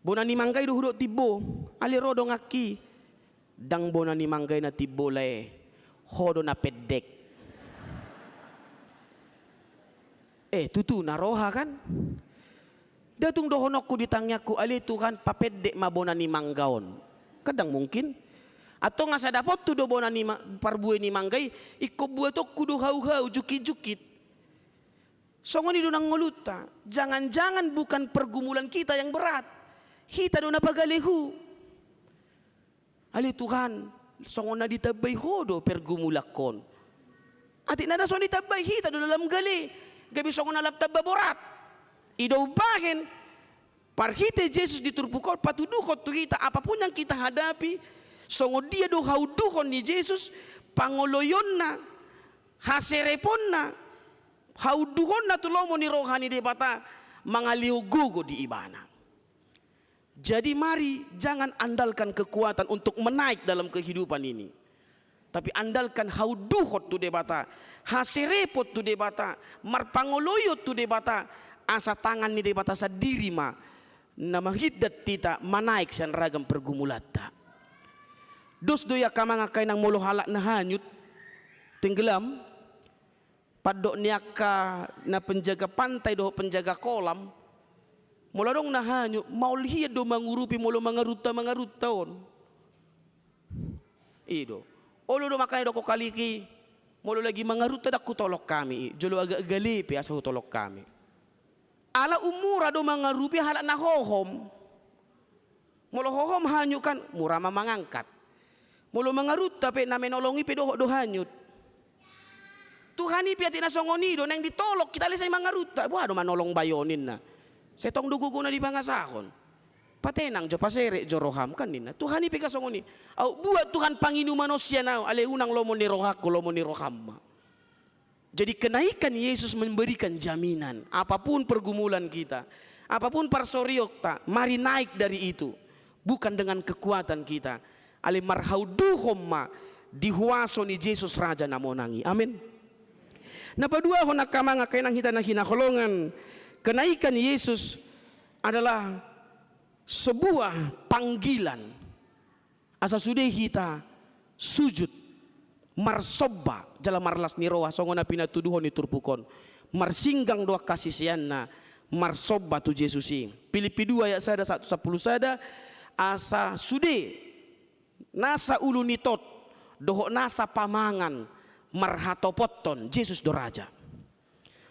Bona ni mangga i do hudok timbo, ale ro donganki. Ndang bona ni mangga i na timbo lae, ho do na pendek. Eh, tutu na roha kan? Nda tung dohononku di tangiangku, ale Tuhan, papendek ma bona ni mangga on. Kan ndang mungkin. Antong asa dapothu do bona ni ma-, parbue ni mangga i, ingkon buatonku do hau-hau, jukit-jukit. Songon i do nang ngolunta. Jangan-jangan bukan pergumulan kita yang berat. Hita do na pagalehu. Ale Tuhan, songon na ditambai ho do pergumulangkon. Atik na, na songon ditambai hita do na lam gale, gabe songon na lam tamba borat. I do umbahen, marhite Jesus di turpuk on patuduhon tu hita, apapun yang kita hadapi, songon dia do haunduhon ni Jesus, pangoloionna, hasereponna, haunduhonna tu lomo ni roha ni Debata, mangalehon gogo di ibana. Jadi mari, jangan andalkan kekuatan untuk menaik dalam kehidupan ini. Tapi andalkan haunduhon tu Debata, haserepon tu Debata, marpangoloion tu Debata, asa tangan ni Debata sandiri ma na manghindat hita manaek sian ragam pergumulanta. Dos do i angka amang angka inang molo halak na hanyut, tenggelam, pandok ni angka na penjaga pantai dohot penjaga kolam, molo adong na hanyut, maol hian do mangurupi molo mangarunta-mangarunta on. I do. Olo do makana didok kaliki, molo lagi mangarunta ndang hutolong hami i, jolo agak gale pe asa hutolong hami. Ala ummura do mangarupi halak na hohom. Molo hohom hanyut kan, mura ma mangangkat. Molo mangarunta pe na menolong i pe dohot do hanyut. Tuhan i pe atik na songon i do, naeng ditolong hita ale sai mangarunta. Boha do manolong bayo ninna. Sai tong do gogona dipangasahon. Patenang jo, paserep jo roham kan ninna. Tuhan i pe nga songon i. Au, buat Tuhan panginuman on sian au, ale unang lomo ni rohangku, lomo ni roham ma. Jadi kenaikan Yesus memberikan jaminan. Apapun pergumulan kita, apapun parsorionta, mari naik dari itu. Bukan dengan kekuatan kita. Ale marhaunduhon ma di huaso ni Jesus Raja na monang i. Amin. Na paduahon angka amang angka inang hita na hinaholongan, kenaikan Yesus adalah sebuah panggilan. Asa sude hita sujud, marsomba, jala marlas ni roha, songon na pinatuduhon ni turpuk on. Marsinggang do angka siseanna, marsomba tu Jesus i. Pilippi dua ayat sada sahat tu sampulu sada, asa sude nasa ulu ni tot, dohot nasa pamangan, marhatopothon, Jesus do Raja.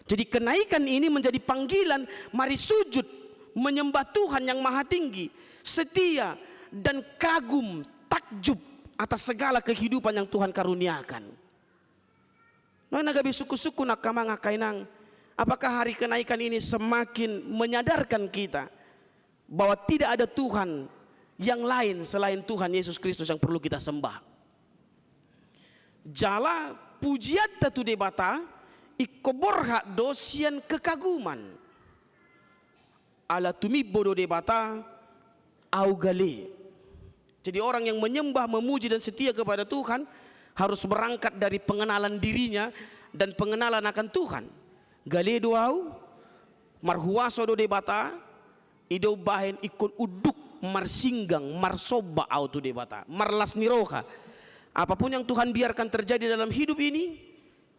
Jadi kenaikan ini menjadi panggilan, mari sujud, menyembah Tuhan yang Maha Tinggi, setia, dan kagum, takjub atas segala kehidupan yang Tuhan karuniakan. Nuaeng na gabe sungkun-sungkun angka amang angka inang, apakah hari kenaikan ini semakin menyadarkan kita bahwa tidak ada Tuhan yang lain selain Tuhan Yesus Kristus yang perlu kita sembah. Jala pujianta tu Debata ingkon borhat do sian kekaguman. Ala tumimbo do Debata, au gale. Jadi orang yang menyembah, memuji dan setia kepada Tuhan harus berangkat dari pengenalan dirinya dan pengenalan akan Tuhan. Gale do au, marhuaso do Debata, i do umbahen ingkon unduk marsinggang, marsomba au tu Debata, marlas ni roha. Apapun yang Tuhan biarkan terjadi dalam hidup ini,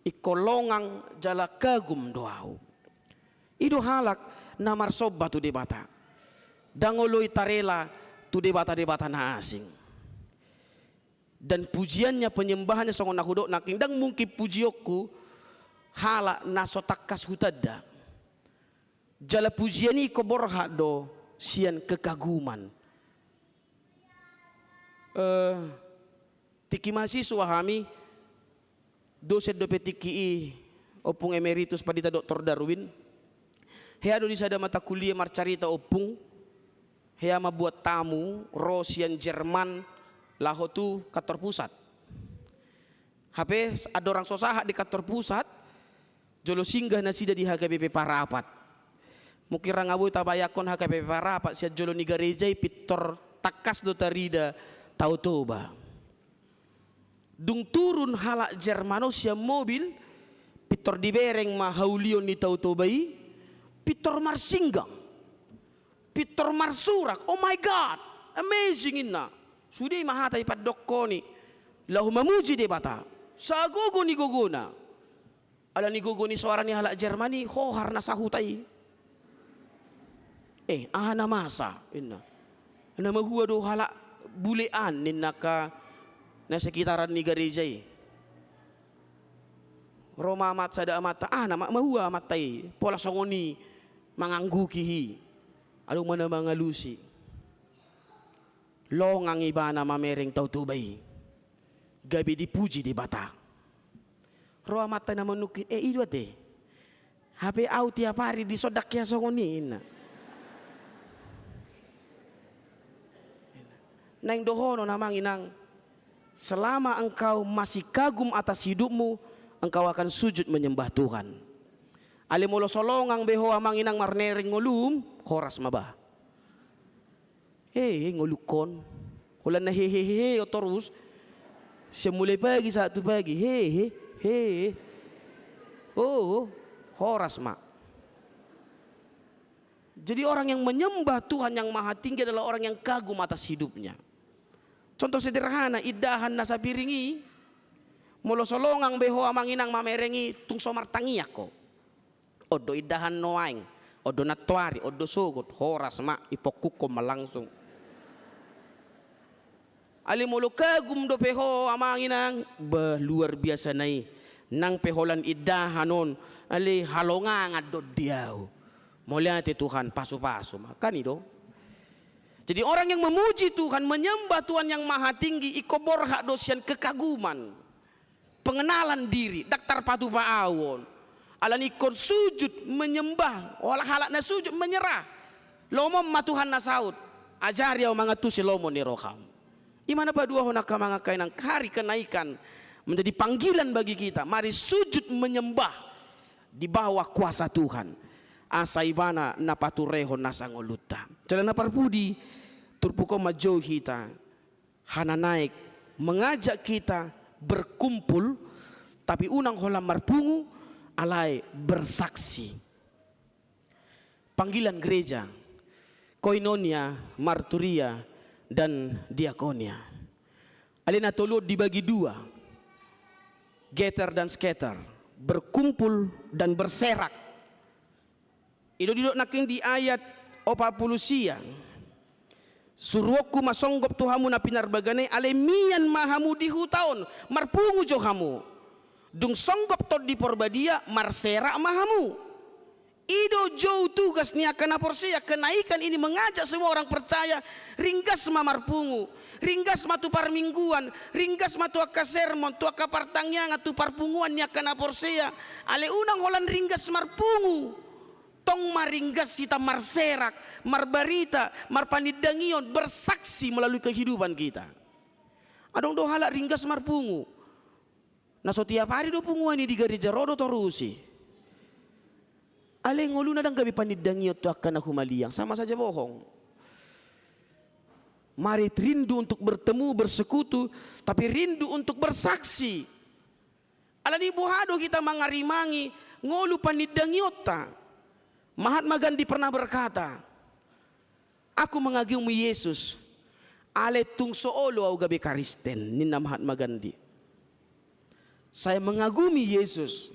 ingkon longang jala kagum do au. I do halak na marsomba tu Debata. Ndang olo i tarela tu debata-debata na asing. Dan pujiannya, penyembahannya, songon na hudok nangkin, ndang mungkin pujionku halak na so tangkas hutanda. Jala pujian i ingkon borhat do sian kekaguman. Eh, tingki mahasiswa hami, dosen dope tingki i Ompung Emeritus Pandita Doktor Darwin. Hea do di sada mata kuliah marcarita ompung, Hea mambuat tamu ro sian Jerman laho tu kantor pusat. Hape andorang so sahat di kantor pusat, jolo singgah nasida di H K B P Parapat. Mungkin ra nga boi tabayangkon H K B P Parapat, sian jolo ni gareja i pintor tangkas do tarida Tao Toba. Dung turun halak Jerman on sian mobil, pintor dibereng ma haulion ni Tao Toba i, pintor marsinggang, pintor marsurak, "Oh my God, amazing," inna. Sude i ma hata i pandokkon i, laho mamuji Debata sagogo ni gogona. Ala ni gogo ni soara ni halak Jerman i, hohar na sahuta i. "Eh, aha na masa?" inna. "Na mahua do halak bule an," ninna angka na sekitaran ni gareja i. Ro ma amat sada amanta, "Ah, na ma-, mahua amanta i, pola songon i mangangguhi i. Adong ma na mangalusi." Longang ibana mamereng Tao Toba i, gabe dipuji Debata. Ro amanta na manungkun, "Eh, i do ate. Hape au tiap ari dison ndang hea songon i," inna. Naeng dohonon, amang inang, selama engkau masih kagum atas hidupmu, engkau akan sujud menyembah Tuhan. Alai molo so longang be ho, amang inang, marmereng ngolum, horas ma bah. He, he, ngolungkon. Holan na he, he, he, he, o torus. Sian mulai pagi sahat tu pagi. He, he, he. Oh, oh, horas ma. Jadi orang yang menyembah Tuhan yang Maha Tinggi adalah orang yang kagum atas hidupnya. Contoh sederhana, indahan na sapiring i. Molo so longang be ho, amang inang, mamereng i, tung so martangiang ho. On do indahan nuaeng, on do nantoari, on do sogot, horas ma, ipongkukkon ma langsung. Alai molo kagum dope ho, amang inang, bah, luar biasa na i. Nang pe holan indahan on, alai halongangan do di au. Mauliate Tuhan, pasu-pasu ma. Kan i do. Jadi orang yang memuji Tuhan, menyembah Tuhan yang Maha Tinggi, ingkon borhat do sian kekaguman. Pengenalan diri, ndang tarpatupa au on. Alani ingkon sujud menyembah, olah halak na sujud menyerah. Lomo ma Tuhan na saut, ajari au mangantusi lomo ni roham. I ma na paduahon angka amang angka inang, hari kenaikan menjadi panggilan bagi kita. Mari sujud menyembah di bawah kuasa Tuhan. Asa ibana na paturehon nasa ngolunta. Jala na parpudi, turpuk on manjou hita. Hana Naik mengajak kita berkumpul, tapi unang holan marpungu, alai bersaksi. Panggilan gereja, koinonia, marturia, dan diakonia. Alai na tolu on dibagi dua, gather dan scatter, berkumpul dan berserak. I do didok nangkin di ayat opat pulu sia. Suruonku ma songgop tu hamu na pinarbagana i, alai mian ma hamu di huta on, marpungu jo hamu. Dung songgop Tondi Porbadia, marserak ma hamu. I do jou tugas ni angka na porsea, kenaikan ini mengajak semua orang percaya, ringgas ma marpungu, ringgas ma tu parmingguan, ringgas ma tu angka sermon, tu angka partangiangan, tu parpunguan ni angka na porsea, alai unang holan ringgas marpungu. Tong ma ringgas hita marserak, marbarita, marpanindangion, bersaksi melalui kehidupan kita. Adong do halak ringgas marpungu. Na so tiap ari do punguan i di gareja, ro do torus i. Alai ngoluna ndang gabe panindangion tu angka na humaliang, sama saja bohong. Mari rindu untuk bertemu, bersekutu, tapi rindu untuk bersaksi. Alani boha do hita mangarimangi ngolu panindangionta? Mahatma Gandhi pernah berkata, "Aku mengagumi Yesus, alai tung so olo au gabe Kristen," ninna Mahatma Gandhi. "Saya mengagumi Yesus,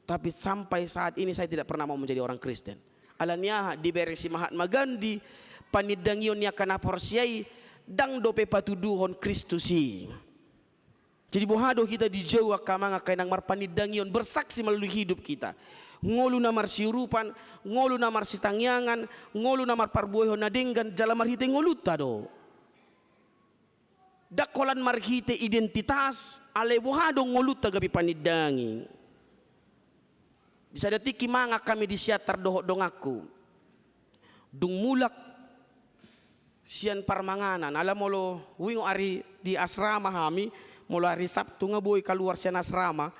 tapi sampai saat ini saya tidak pernah mau menjadi orang Kristen." Alani aha? Dibereng si Mahatma Gandhi, panindangion ni angka na porsea i ndang dope patuduhon Kristus i. Jadi boha do hita dijou angka amang angka inang marpanindangion, bersaksi melalui hidup kita. Ngolu na marsiurupan, ngolu na marsitangiangan, ngolu na marparbuehon na denggan, jala marhite ngolunta do. Ndang holan marhite identitas, alai boha do ngolunta gabe panindangi. Di sada tingki mangan hami di Siantar dohot donganku. Dung mulak sian parmanganan. Ala molo huingot ari di asrama hami, molo ari Sabtu nga boi kaluar sian asrama,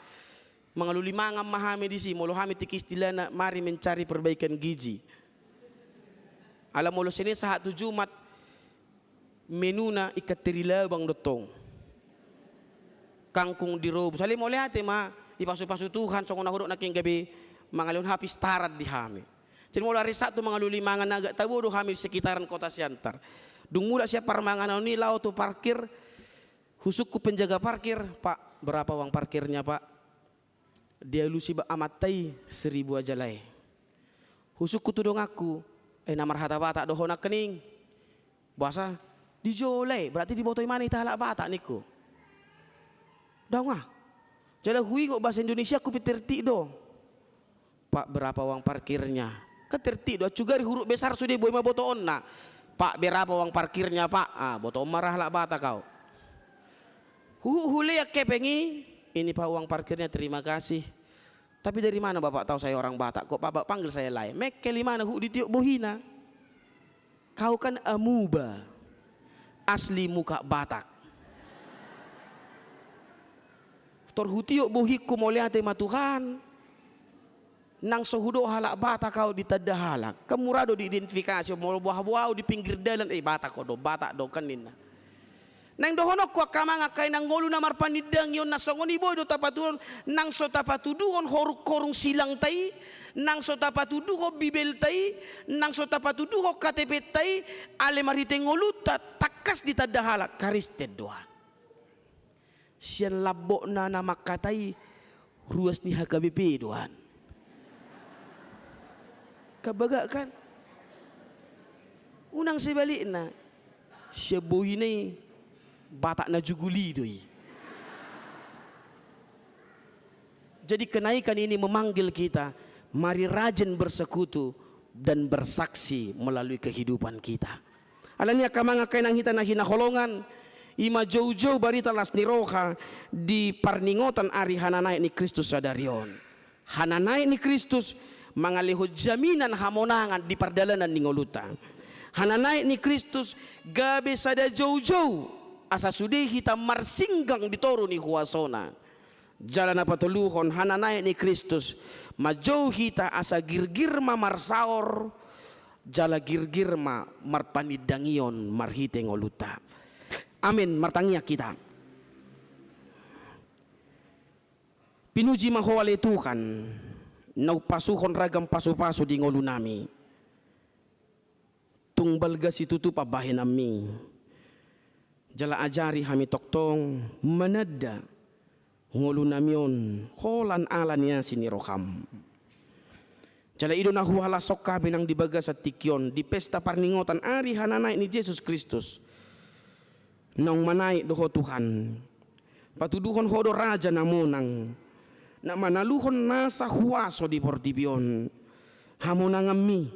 mangalului mangan ma hami disi, molo hami tingki istilahna mari mencari perbaikan gizi. Ala molo Senin sahat tu Jumat, menuna ikan teri labang do tong. Kangkung direbus. Alai mauliate ma, dipasupasu Tuhan, songon na hudok nangkin gabe mangalehon hapistaran di hami. Jadi molo ari Sabtu mangalului mangan agak tabo do hami sekitaran kota Siantar. Dung mulak sian parmanganan i laho tu parkir, husungkun penjaga parkir, "Pak, berapa uang parkirnya, Pak?" Dialusi ba-, amanta i, "Seribu aja, Lae." Husungkun tu donganku, "Eh, na marhata Batak do ho nangkining?" Boasa? Di jolo i, berarti diboto imana hita halak Batak ningku. Ndang ah. Jala huingot bahasa Indonesiaku pe tertib do. "Pak, berapa uang parkirnya?" Kan tertib do, acu gari huruf besar sude boi ma botoonna. "Pak, berapa uang parkirnya, Pak?" Ah, botoon ma ra halak Batak au. Huhut hulean hepeng i, "Ini, Pak, uang parkirnya, terima kasih. Tapi dari mana Bapak tahu saya orang Batak? Kok Bapak panggil saya Lae?" Mengkel imana, huhut ditiop bohina. "Kau kan amuba, asli muka Batak." Tor hutiop bohingku, mauliate ma Tuhan. Nang so hudok halak Batak au ditanda halak. Kan mura do diidentifikasi, molo boha-boha au di pinggir dalan, "Eh, Batak ho do, Batak do," kan ninna. Naeng dohononku angka amang angka inang, ngolu na marpanindangion na songon i boi do tapatuduhon, nang so tapatuduhon horung-horung silangta i, nang so tapatuduhon Bibelta i, nang so tapatuduhon K T P-ta i, alai marhite ngolunta tangkas ditanda halak, Kristen do an. Sian lambokna na mangkatai, ruas ni H K B P do an. Kan bagak kan? Unang sebalikna. Sian bohina i, Batak na juguli do i. Jadi kenaikan ini memanggil kita, mari rajin bersekutu dan bersaksi melalui kehidupan kita. Alani i angka amang angka inang, hita na hinaholongan, i ma joujou barita las ni roha di parningotan ari hananaek ni Kristus sadari on. Hananaek ni Kristus mangalehon jaminan hamonangan di pardalanan ni ngolunta. Hananaek ni Kristus gabe sada joujou asa sude hita marsinggang di toru ni huasona. Jala na patoluhon, hananaek ni Kristus manjou hita asa girgir ma marsaor, jala girgir ma marpanindangion marhite ngolunta. Amen. Martangiang hita. Pinuji ma Ho ale Tuhan, na umpasuhon ragam pasupasu di ngolunami. Tung balga situtu pambahenanmi. Jala ajari hami tongtong mananda ngolunami on holan ala ni asi ni roham. Jala i do na huhalashon hami nang di bagasan tingki on, di pesta parningotan ari hananaek ni Jesus Kristus. Naung manaek do Ho Tuhan. Patuduhon Ho do Raja na monang, na manaluhon nasa huaso di portibi on. Hamonanganmi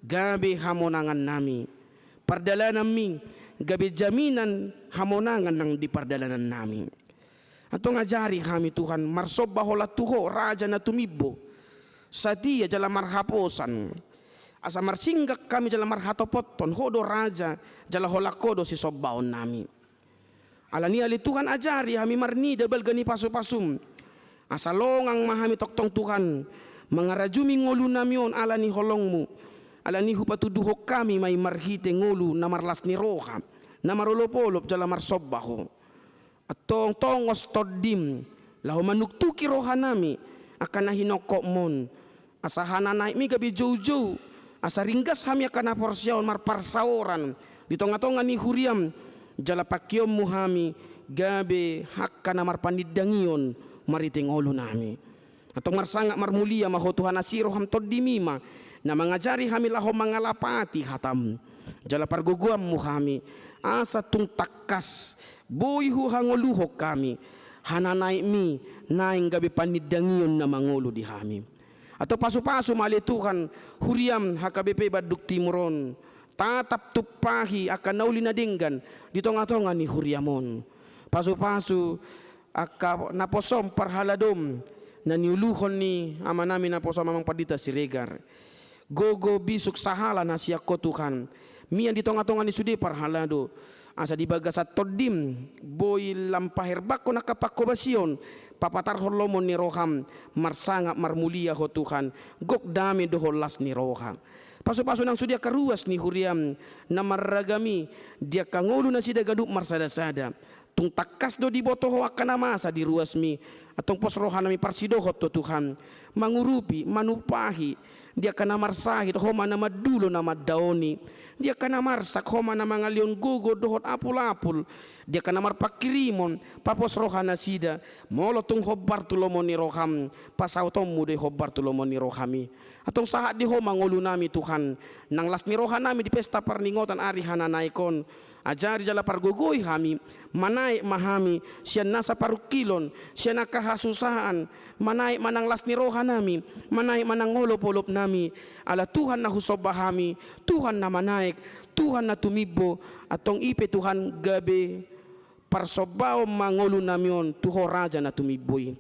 gabe hamonangannami. Pardalananmi gabe jaminan hamonangan nang di pardalanannami. Antong ajari hami Tuhan marsomba holan tu Ho, Raja na tumimbo, satia jala marhaposan. Asa marsinggang hami jala marhatopothon, Ho do Raja, jala holan Ho do sisombaonnami. Alani i ale Tuhan, ajari hami marnida balga ni pasupasum. Asa longang ma hami tongtong Tuhan, mangarajumi ngolunami on ala ni holongmu. Alani i hupatuduhon hami ma i marhite ngolu na marlas ni roha, na marolopolop jala marsomba Ho. Antong tongos tondim, laho manuktuki rohanami, angka na hinongkopmon. Asa hananaekmi gabe joujou, asa ringgas hami angka na porsea on marparsaoran di tongatonga ni huriam, jala pangkeonmu hami gabe angka na marpanindangion marhite ngolunami. Antong marsangap marmulia ma Ho Tuhan, asi roham tondimi ma, na mangajari hami laho mangalapati hatam, jala pargogoanmu hami, asa tung tangkas boi huhangoluhon hami, hananaekmi naeng gabe panindangion na mangolu di hami. Antong pasupasu ma ale Tuhan, huriam H K B P Bandung Timur on, tatap tumpahi angka na uli na denggan di tongatonga ni huriam on. Pasupasu angka naposom parhaladom na niuluhon ni amanami naposom Amang Pandita Siregar. Gogo bisuk sahala na sian Ho Tuhan, mian di tonga-tonga ni sude parhalado, asa di bagasan tondim boi lam paherbangkon angka panghobasion, papatarhon lomo ni roham, marsangap marmulia Ho Tuhan, gok dame dohot las ni roha. Pasu-pasu nang sude angka ruas ni huriam na marragam i, di angka ngolu nasida ganup marsada-sada. Tung tangkas do diboto Ho angka na masa di ruasmi, antong pos rohanami parsidohot tu Tuhan, mangurupi, manumpahi, di angka na marsahit Ho ma na mandulo na mandaoni, di angka na marsak Ho ma na mangalehon gogo dohot apul-apul, di angka na marpanghirimon, papos roha nasida, molo tung hombar tu lomo ni roham, pasautonmu do i hombar tu lomo ni rohami. Antong sahat di Ho ma ngolunami Tuhan, nang las ni rohanami di pesta parningotan ari hananaek on, ajari jala pargogoi hami, manaek ma hami, sian nasa parungkilon, sian angka hasusaan, manaek ma nang las ni rohanami, manaek ma nang olop-olopnami, ala Tuhan na husomba hami, Tuhan na manaek, Tuhan na tumimbo, antong i pe Tuhan gabe parsombaon ma ngolunami on tu Ho Raja na tumimbo i.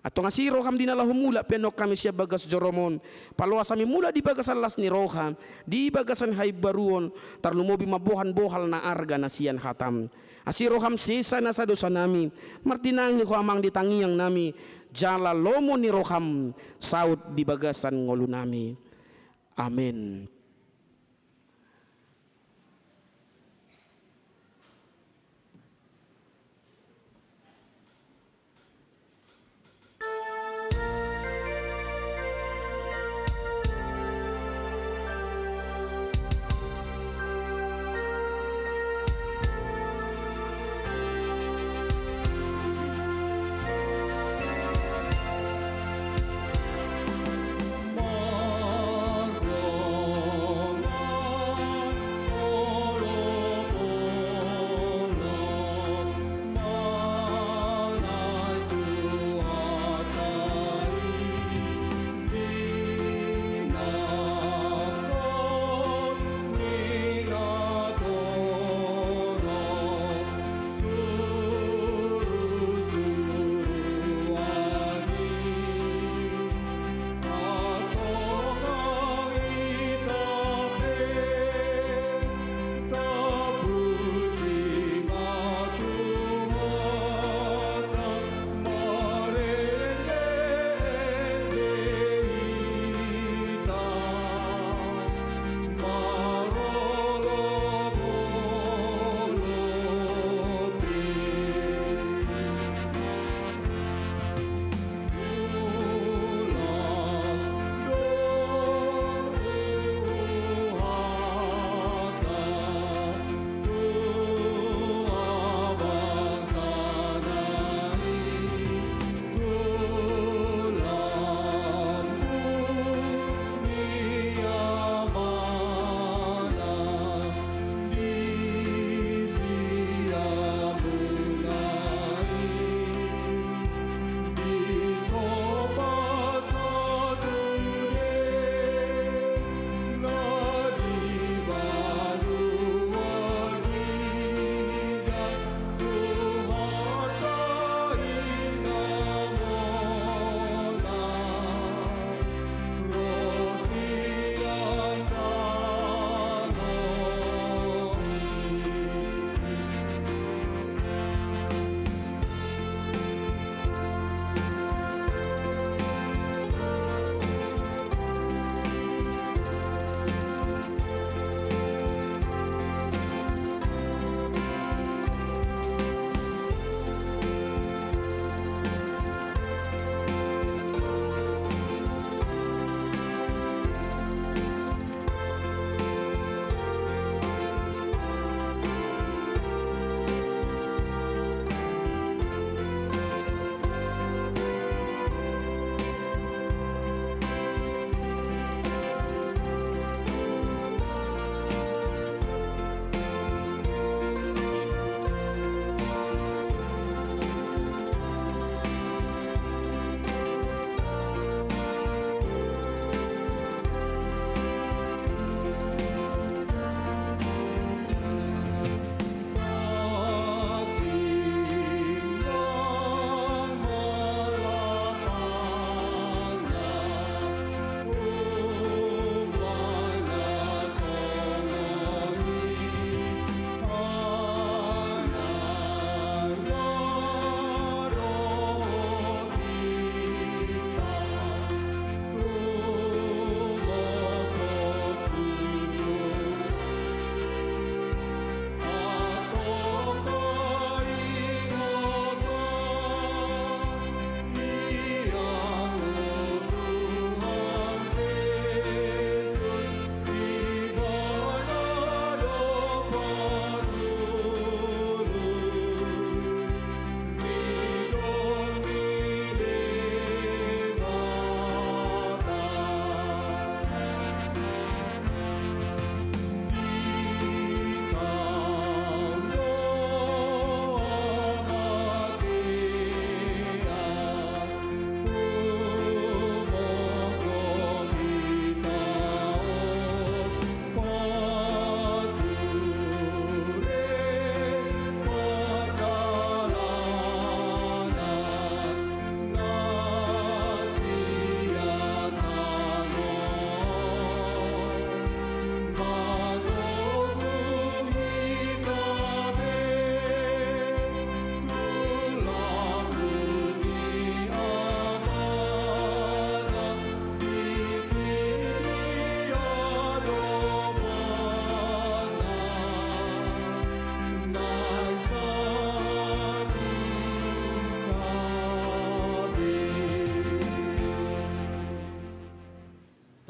Antong asi roham di na laho mulak pe annon hami sian bagas jorom on, paloas hami mulak di bagasan las ni roha, di bagasan haimbaruon, tarlumobi mamboan bohal na arga na sian hatam. Asi roham sesa nasa dosanami, martinangi Ho Amang di tangiangnami, jala lomo ni roham saut di bagasan ngolunami. Amen.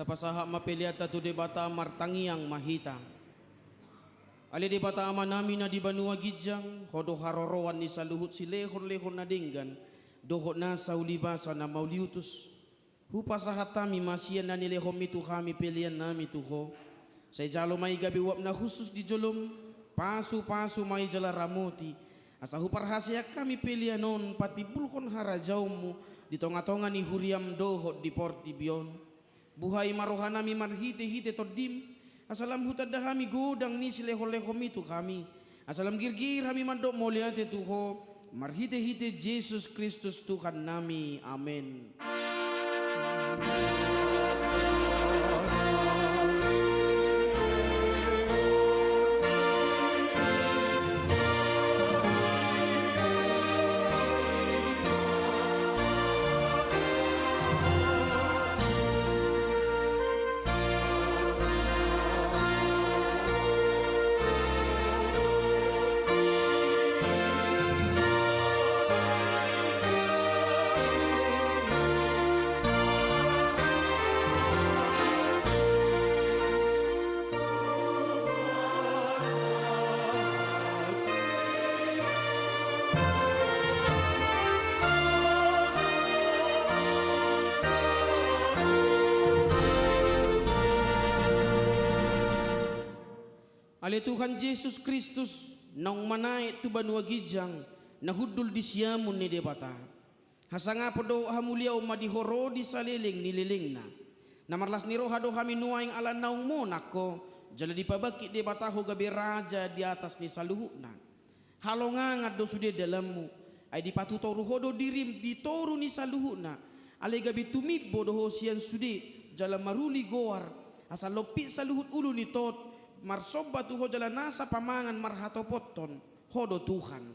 Pasahat ma peleanta tu Debata, martangiang ma hita. Ale Debata Amanami na di banua ginjang, Ho do haroroan ni saluhut silehonlehon na denggan dohot nasa ulibasa na mauliutus. Hupasahat hami ma sian na nilehonMi tu hami peleannami tu Ho. Sai jalo ma i gabe uap na hushus di jolom, pasupasu ma i jala ramoti, asa huparhaseang hami pelean on patimbulhon harajaonMu di tongatonga ni huriaM dohot di portibi on. Buhai ma rohanami marhitehite TondiM, asa lam hutanda hami godang ni silehonlehonMi tu hami, asa lam girgir hami mandok mauliate tu Ho, marhitehite Jesus Kristus Tuhannami. Amen. Ale Tuhan Jesus Kristus, naung manaek tu banua ginjang, na hundul di siamun ni Debata. Hasangapon dohot hamuliaon ma di Ho ro di saleleng ni lelengna. Na marlas ni roha do hami nuaeng ala naung monang Ho, jala dipabangkit Debata Ho gabe Raja di atas ni saluhutna. Halongangan do sude dalanMu, ai dipatutoru Ho do diriM di toru ni saluhutna, alai gabe tumimbo do Ho sian sude, jala maruli goar, asa lompit saluhut ulu ni tot, marsomba tu Ho jala nasa pamangan marhatopothon, Ho do Tuhan.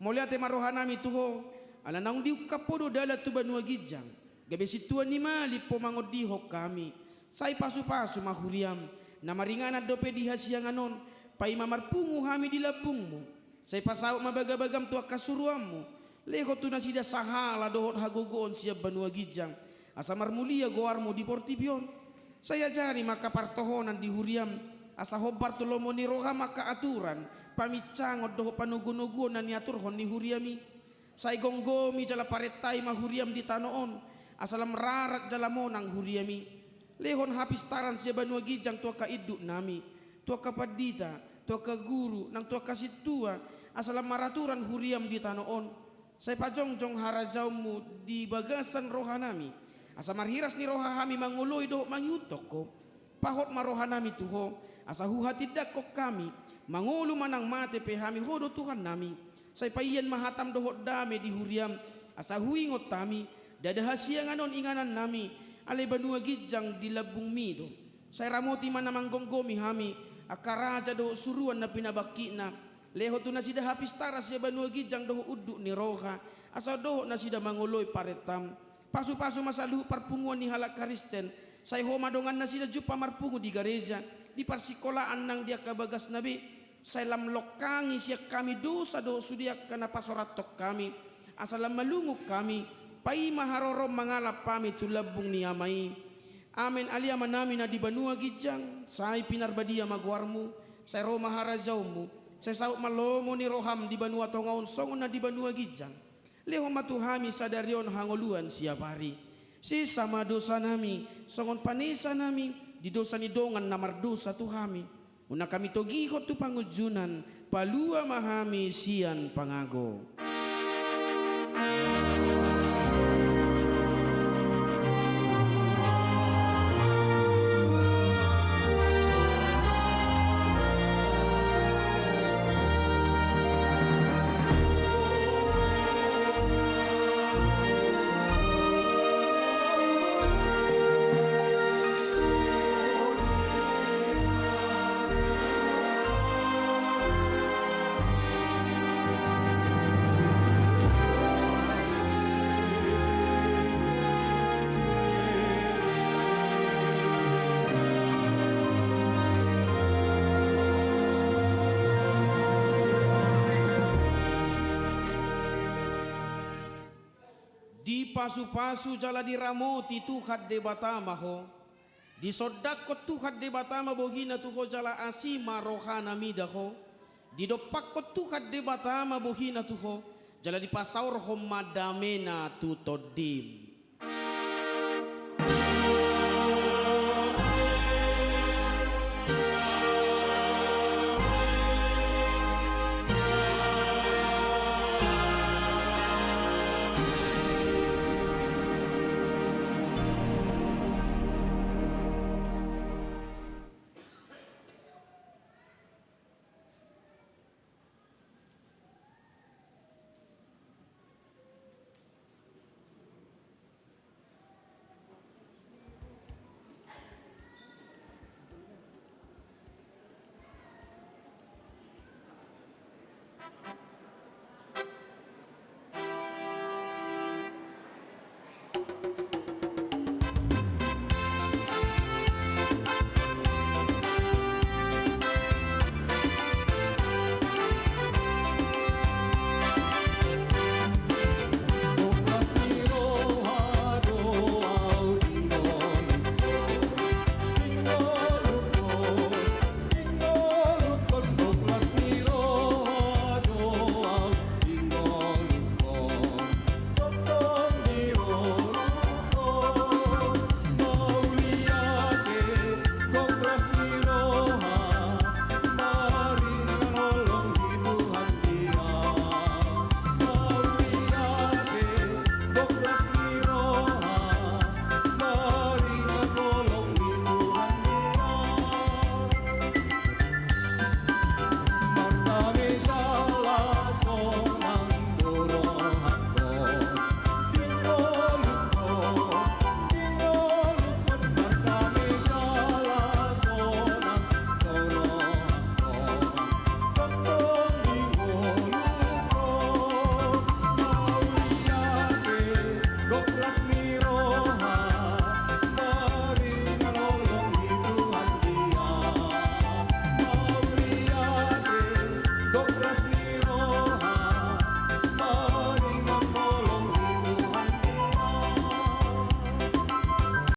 Mauliate ma rohanami tu Ho, ala naung diungkap Ho do dalan tu banua ginjang, gabe sintua ni malim Ho mangondihon hami. Sai pasupasu ma huriaM, na maringanan dope di hasiangan on, paima marpungu hami di lambungMu. Sai pasaut ma bagabagaM tu angka suruanMu, lehon tu nasida sahala dohot hagogoon sian banua ginjang, asa marmulia goarMu di portibi on. Sai ajari ma angka partohonan di huriaM, asa hombar tu lomo ni rohaM angka aturan, paminsangon dohot panogunoguon na niaturhon ni huriaM i. Sai gomgomi jala parentai ma huriaM di tano on, asa lam rarat jala monang huriaM i. Lehon hapistaran sian banua ginjang tu angka induknami, tu angka pandita, tu angka guru, nang tu angka sintua, asa lam maraturan huriaM di tano on. Sai pajongjong harajaonMu di bagasan rohanami, asa marhiras ni roha hami mangoloi dohot mangihuthon Ho. Pahot ma rohanami tu Ho, asa huhatindangkon hami, mangolu manang mate pe hami Ho do Tuhannami. Sai paian ma hataM dohot dame di huriaM, asa huingot hami, ndada hasiangan on inganannami, alai banua ginjang di lambungMi do. Sai ramoti ma na manggomgomi hami, angka raja dohot suruan na pinabangkitna, lehon tu nasida hapistaran sian banua ginjang dohot unduk ni roha, asa dohot nasida mangoloi parentaM. Pasupasu ma saluhut parpunguan ni halak Kristen, sai Ho ma dongan nasida jumpa marpungu di gareja, di parsikolaan nang di angka bagasna be. Sai lam longkangi sian hami dosa dohot sude angka na pasorathon hami, asa lam malungun hami, paima haroroM mangalap hami tu lambung ni Ama i. Amen. Ale Amanami na di banua ginjang, sai pinarbadia ma goarMu, sai ro ma harajaonMu, sai saut ma lomo ni rohaM di banua tonga on songon na di banua ginjang. Lehon ma tu hami sadari on hangoluan siapari. Sesa ma dosanami, songon panesanami di dosa ni dongan na mardosa tu hami. Unang hami togihon tu pangunjunan, palua ma hami sian pangago. Dipasupasu jala diramoti Tuhan Debata ma ho. Disondangkon Tuhan Debata ma bohina tu ho jala asi ma rohana mida ho. Didompakkon Tuhan Debata ma bohina tu ho jala dipasaorhon ma damena tu tondim.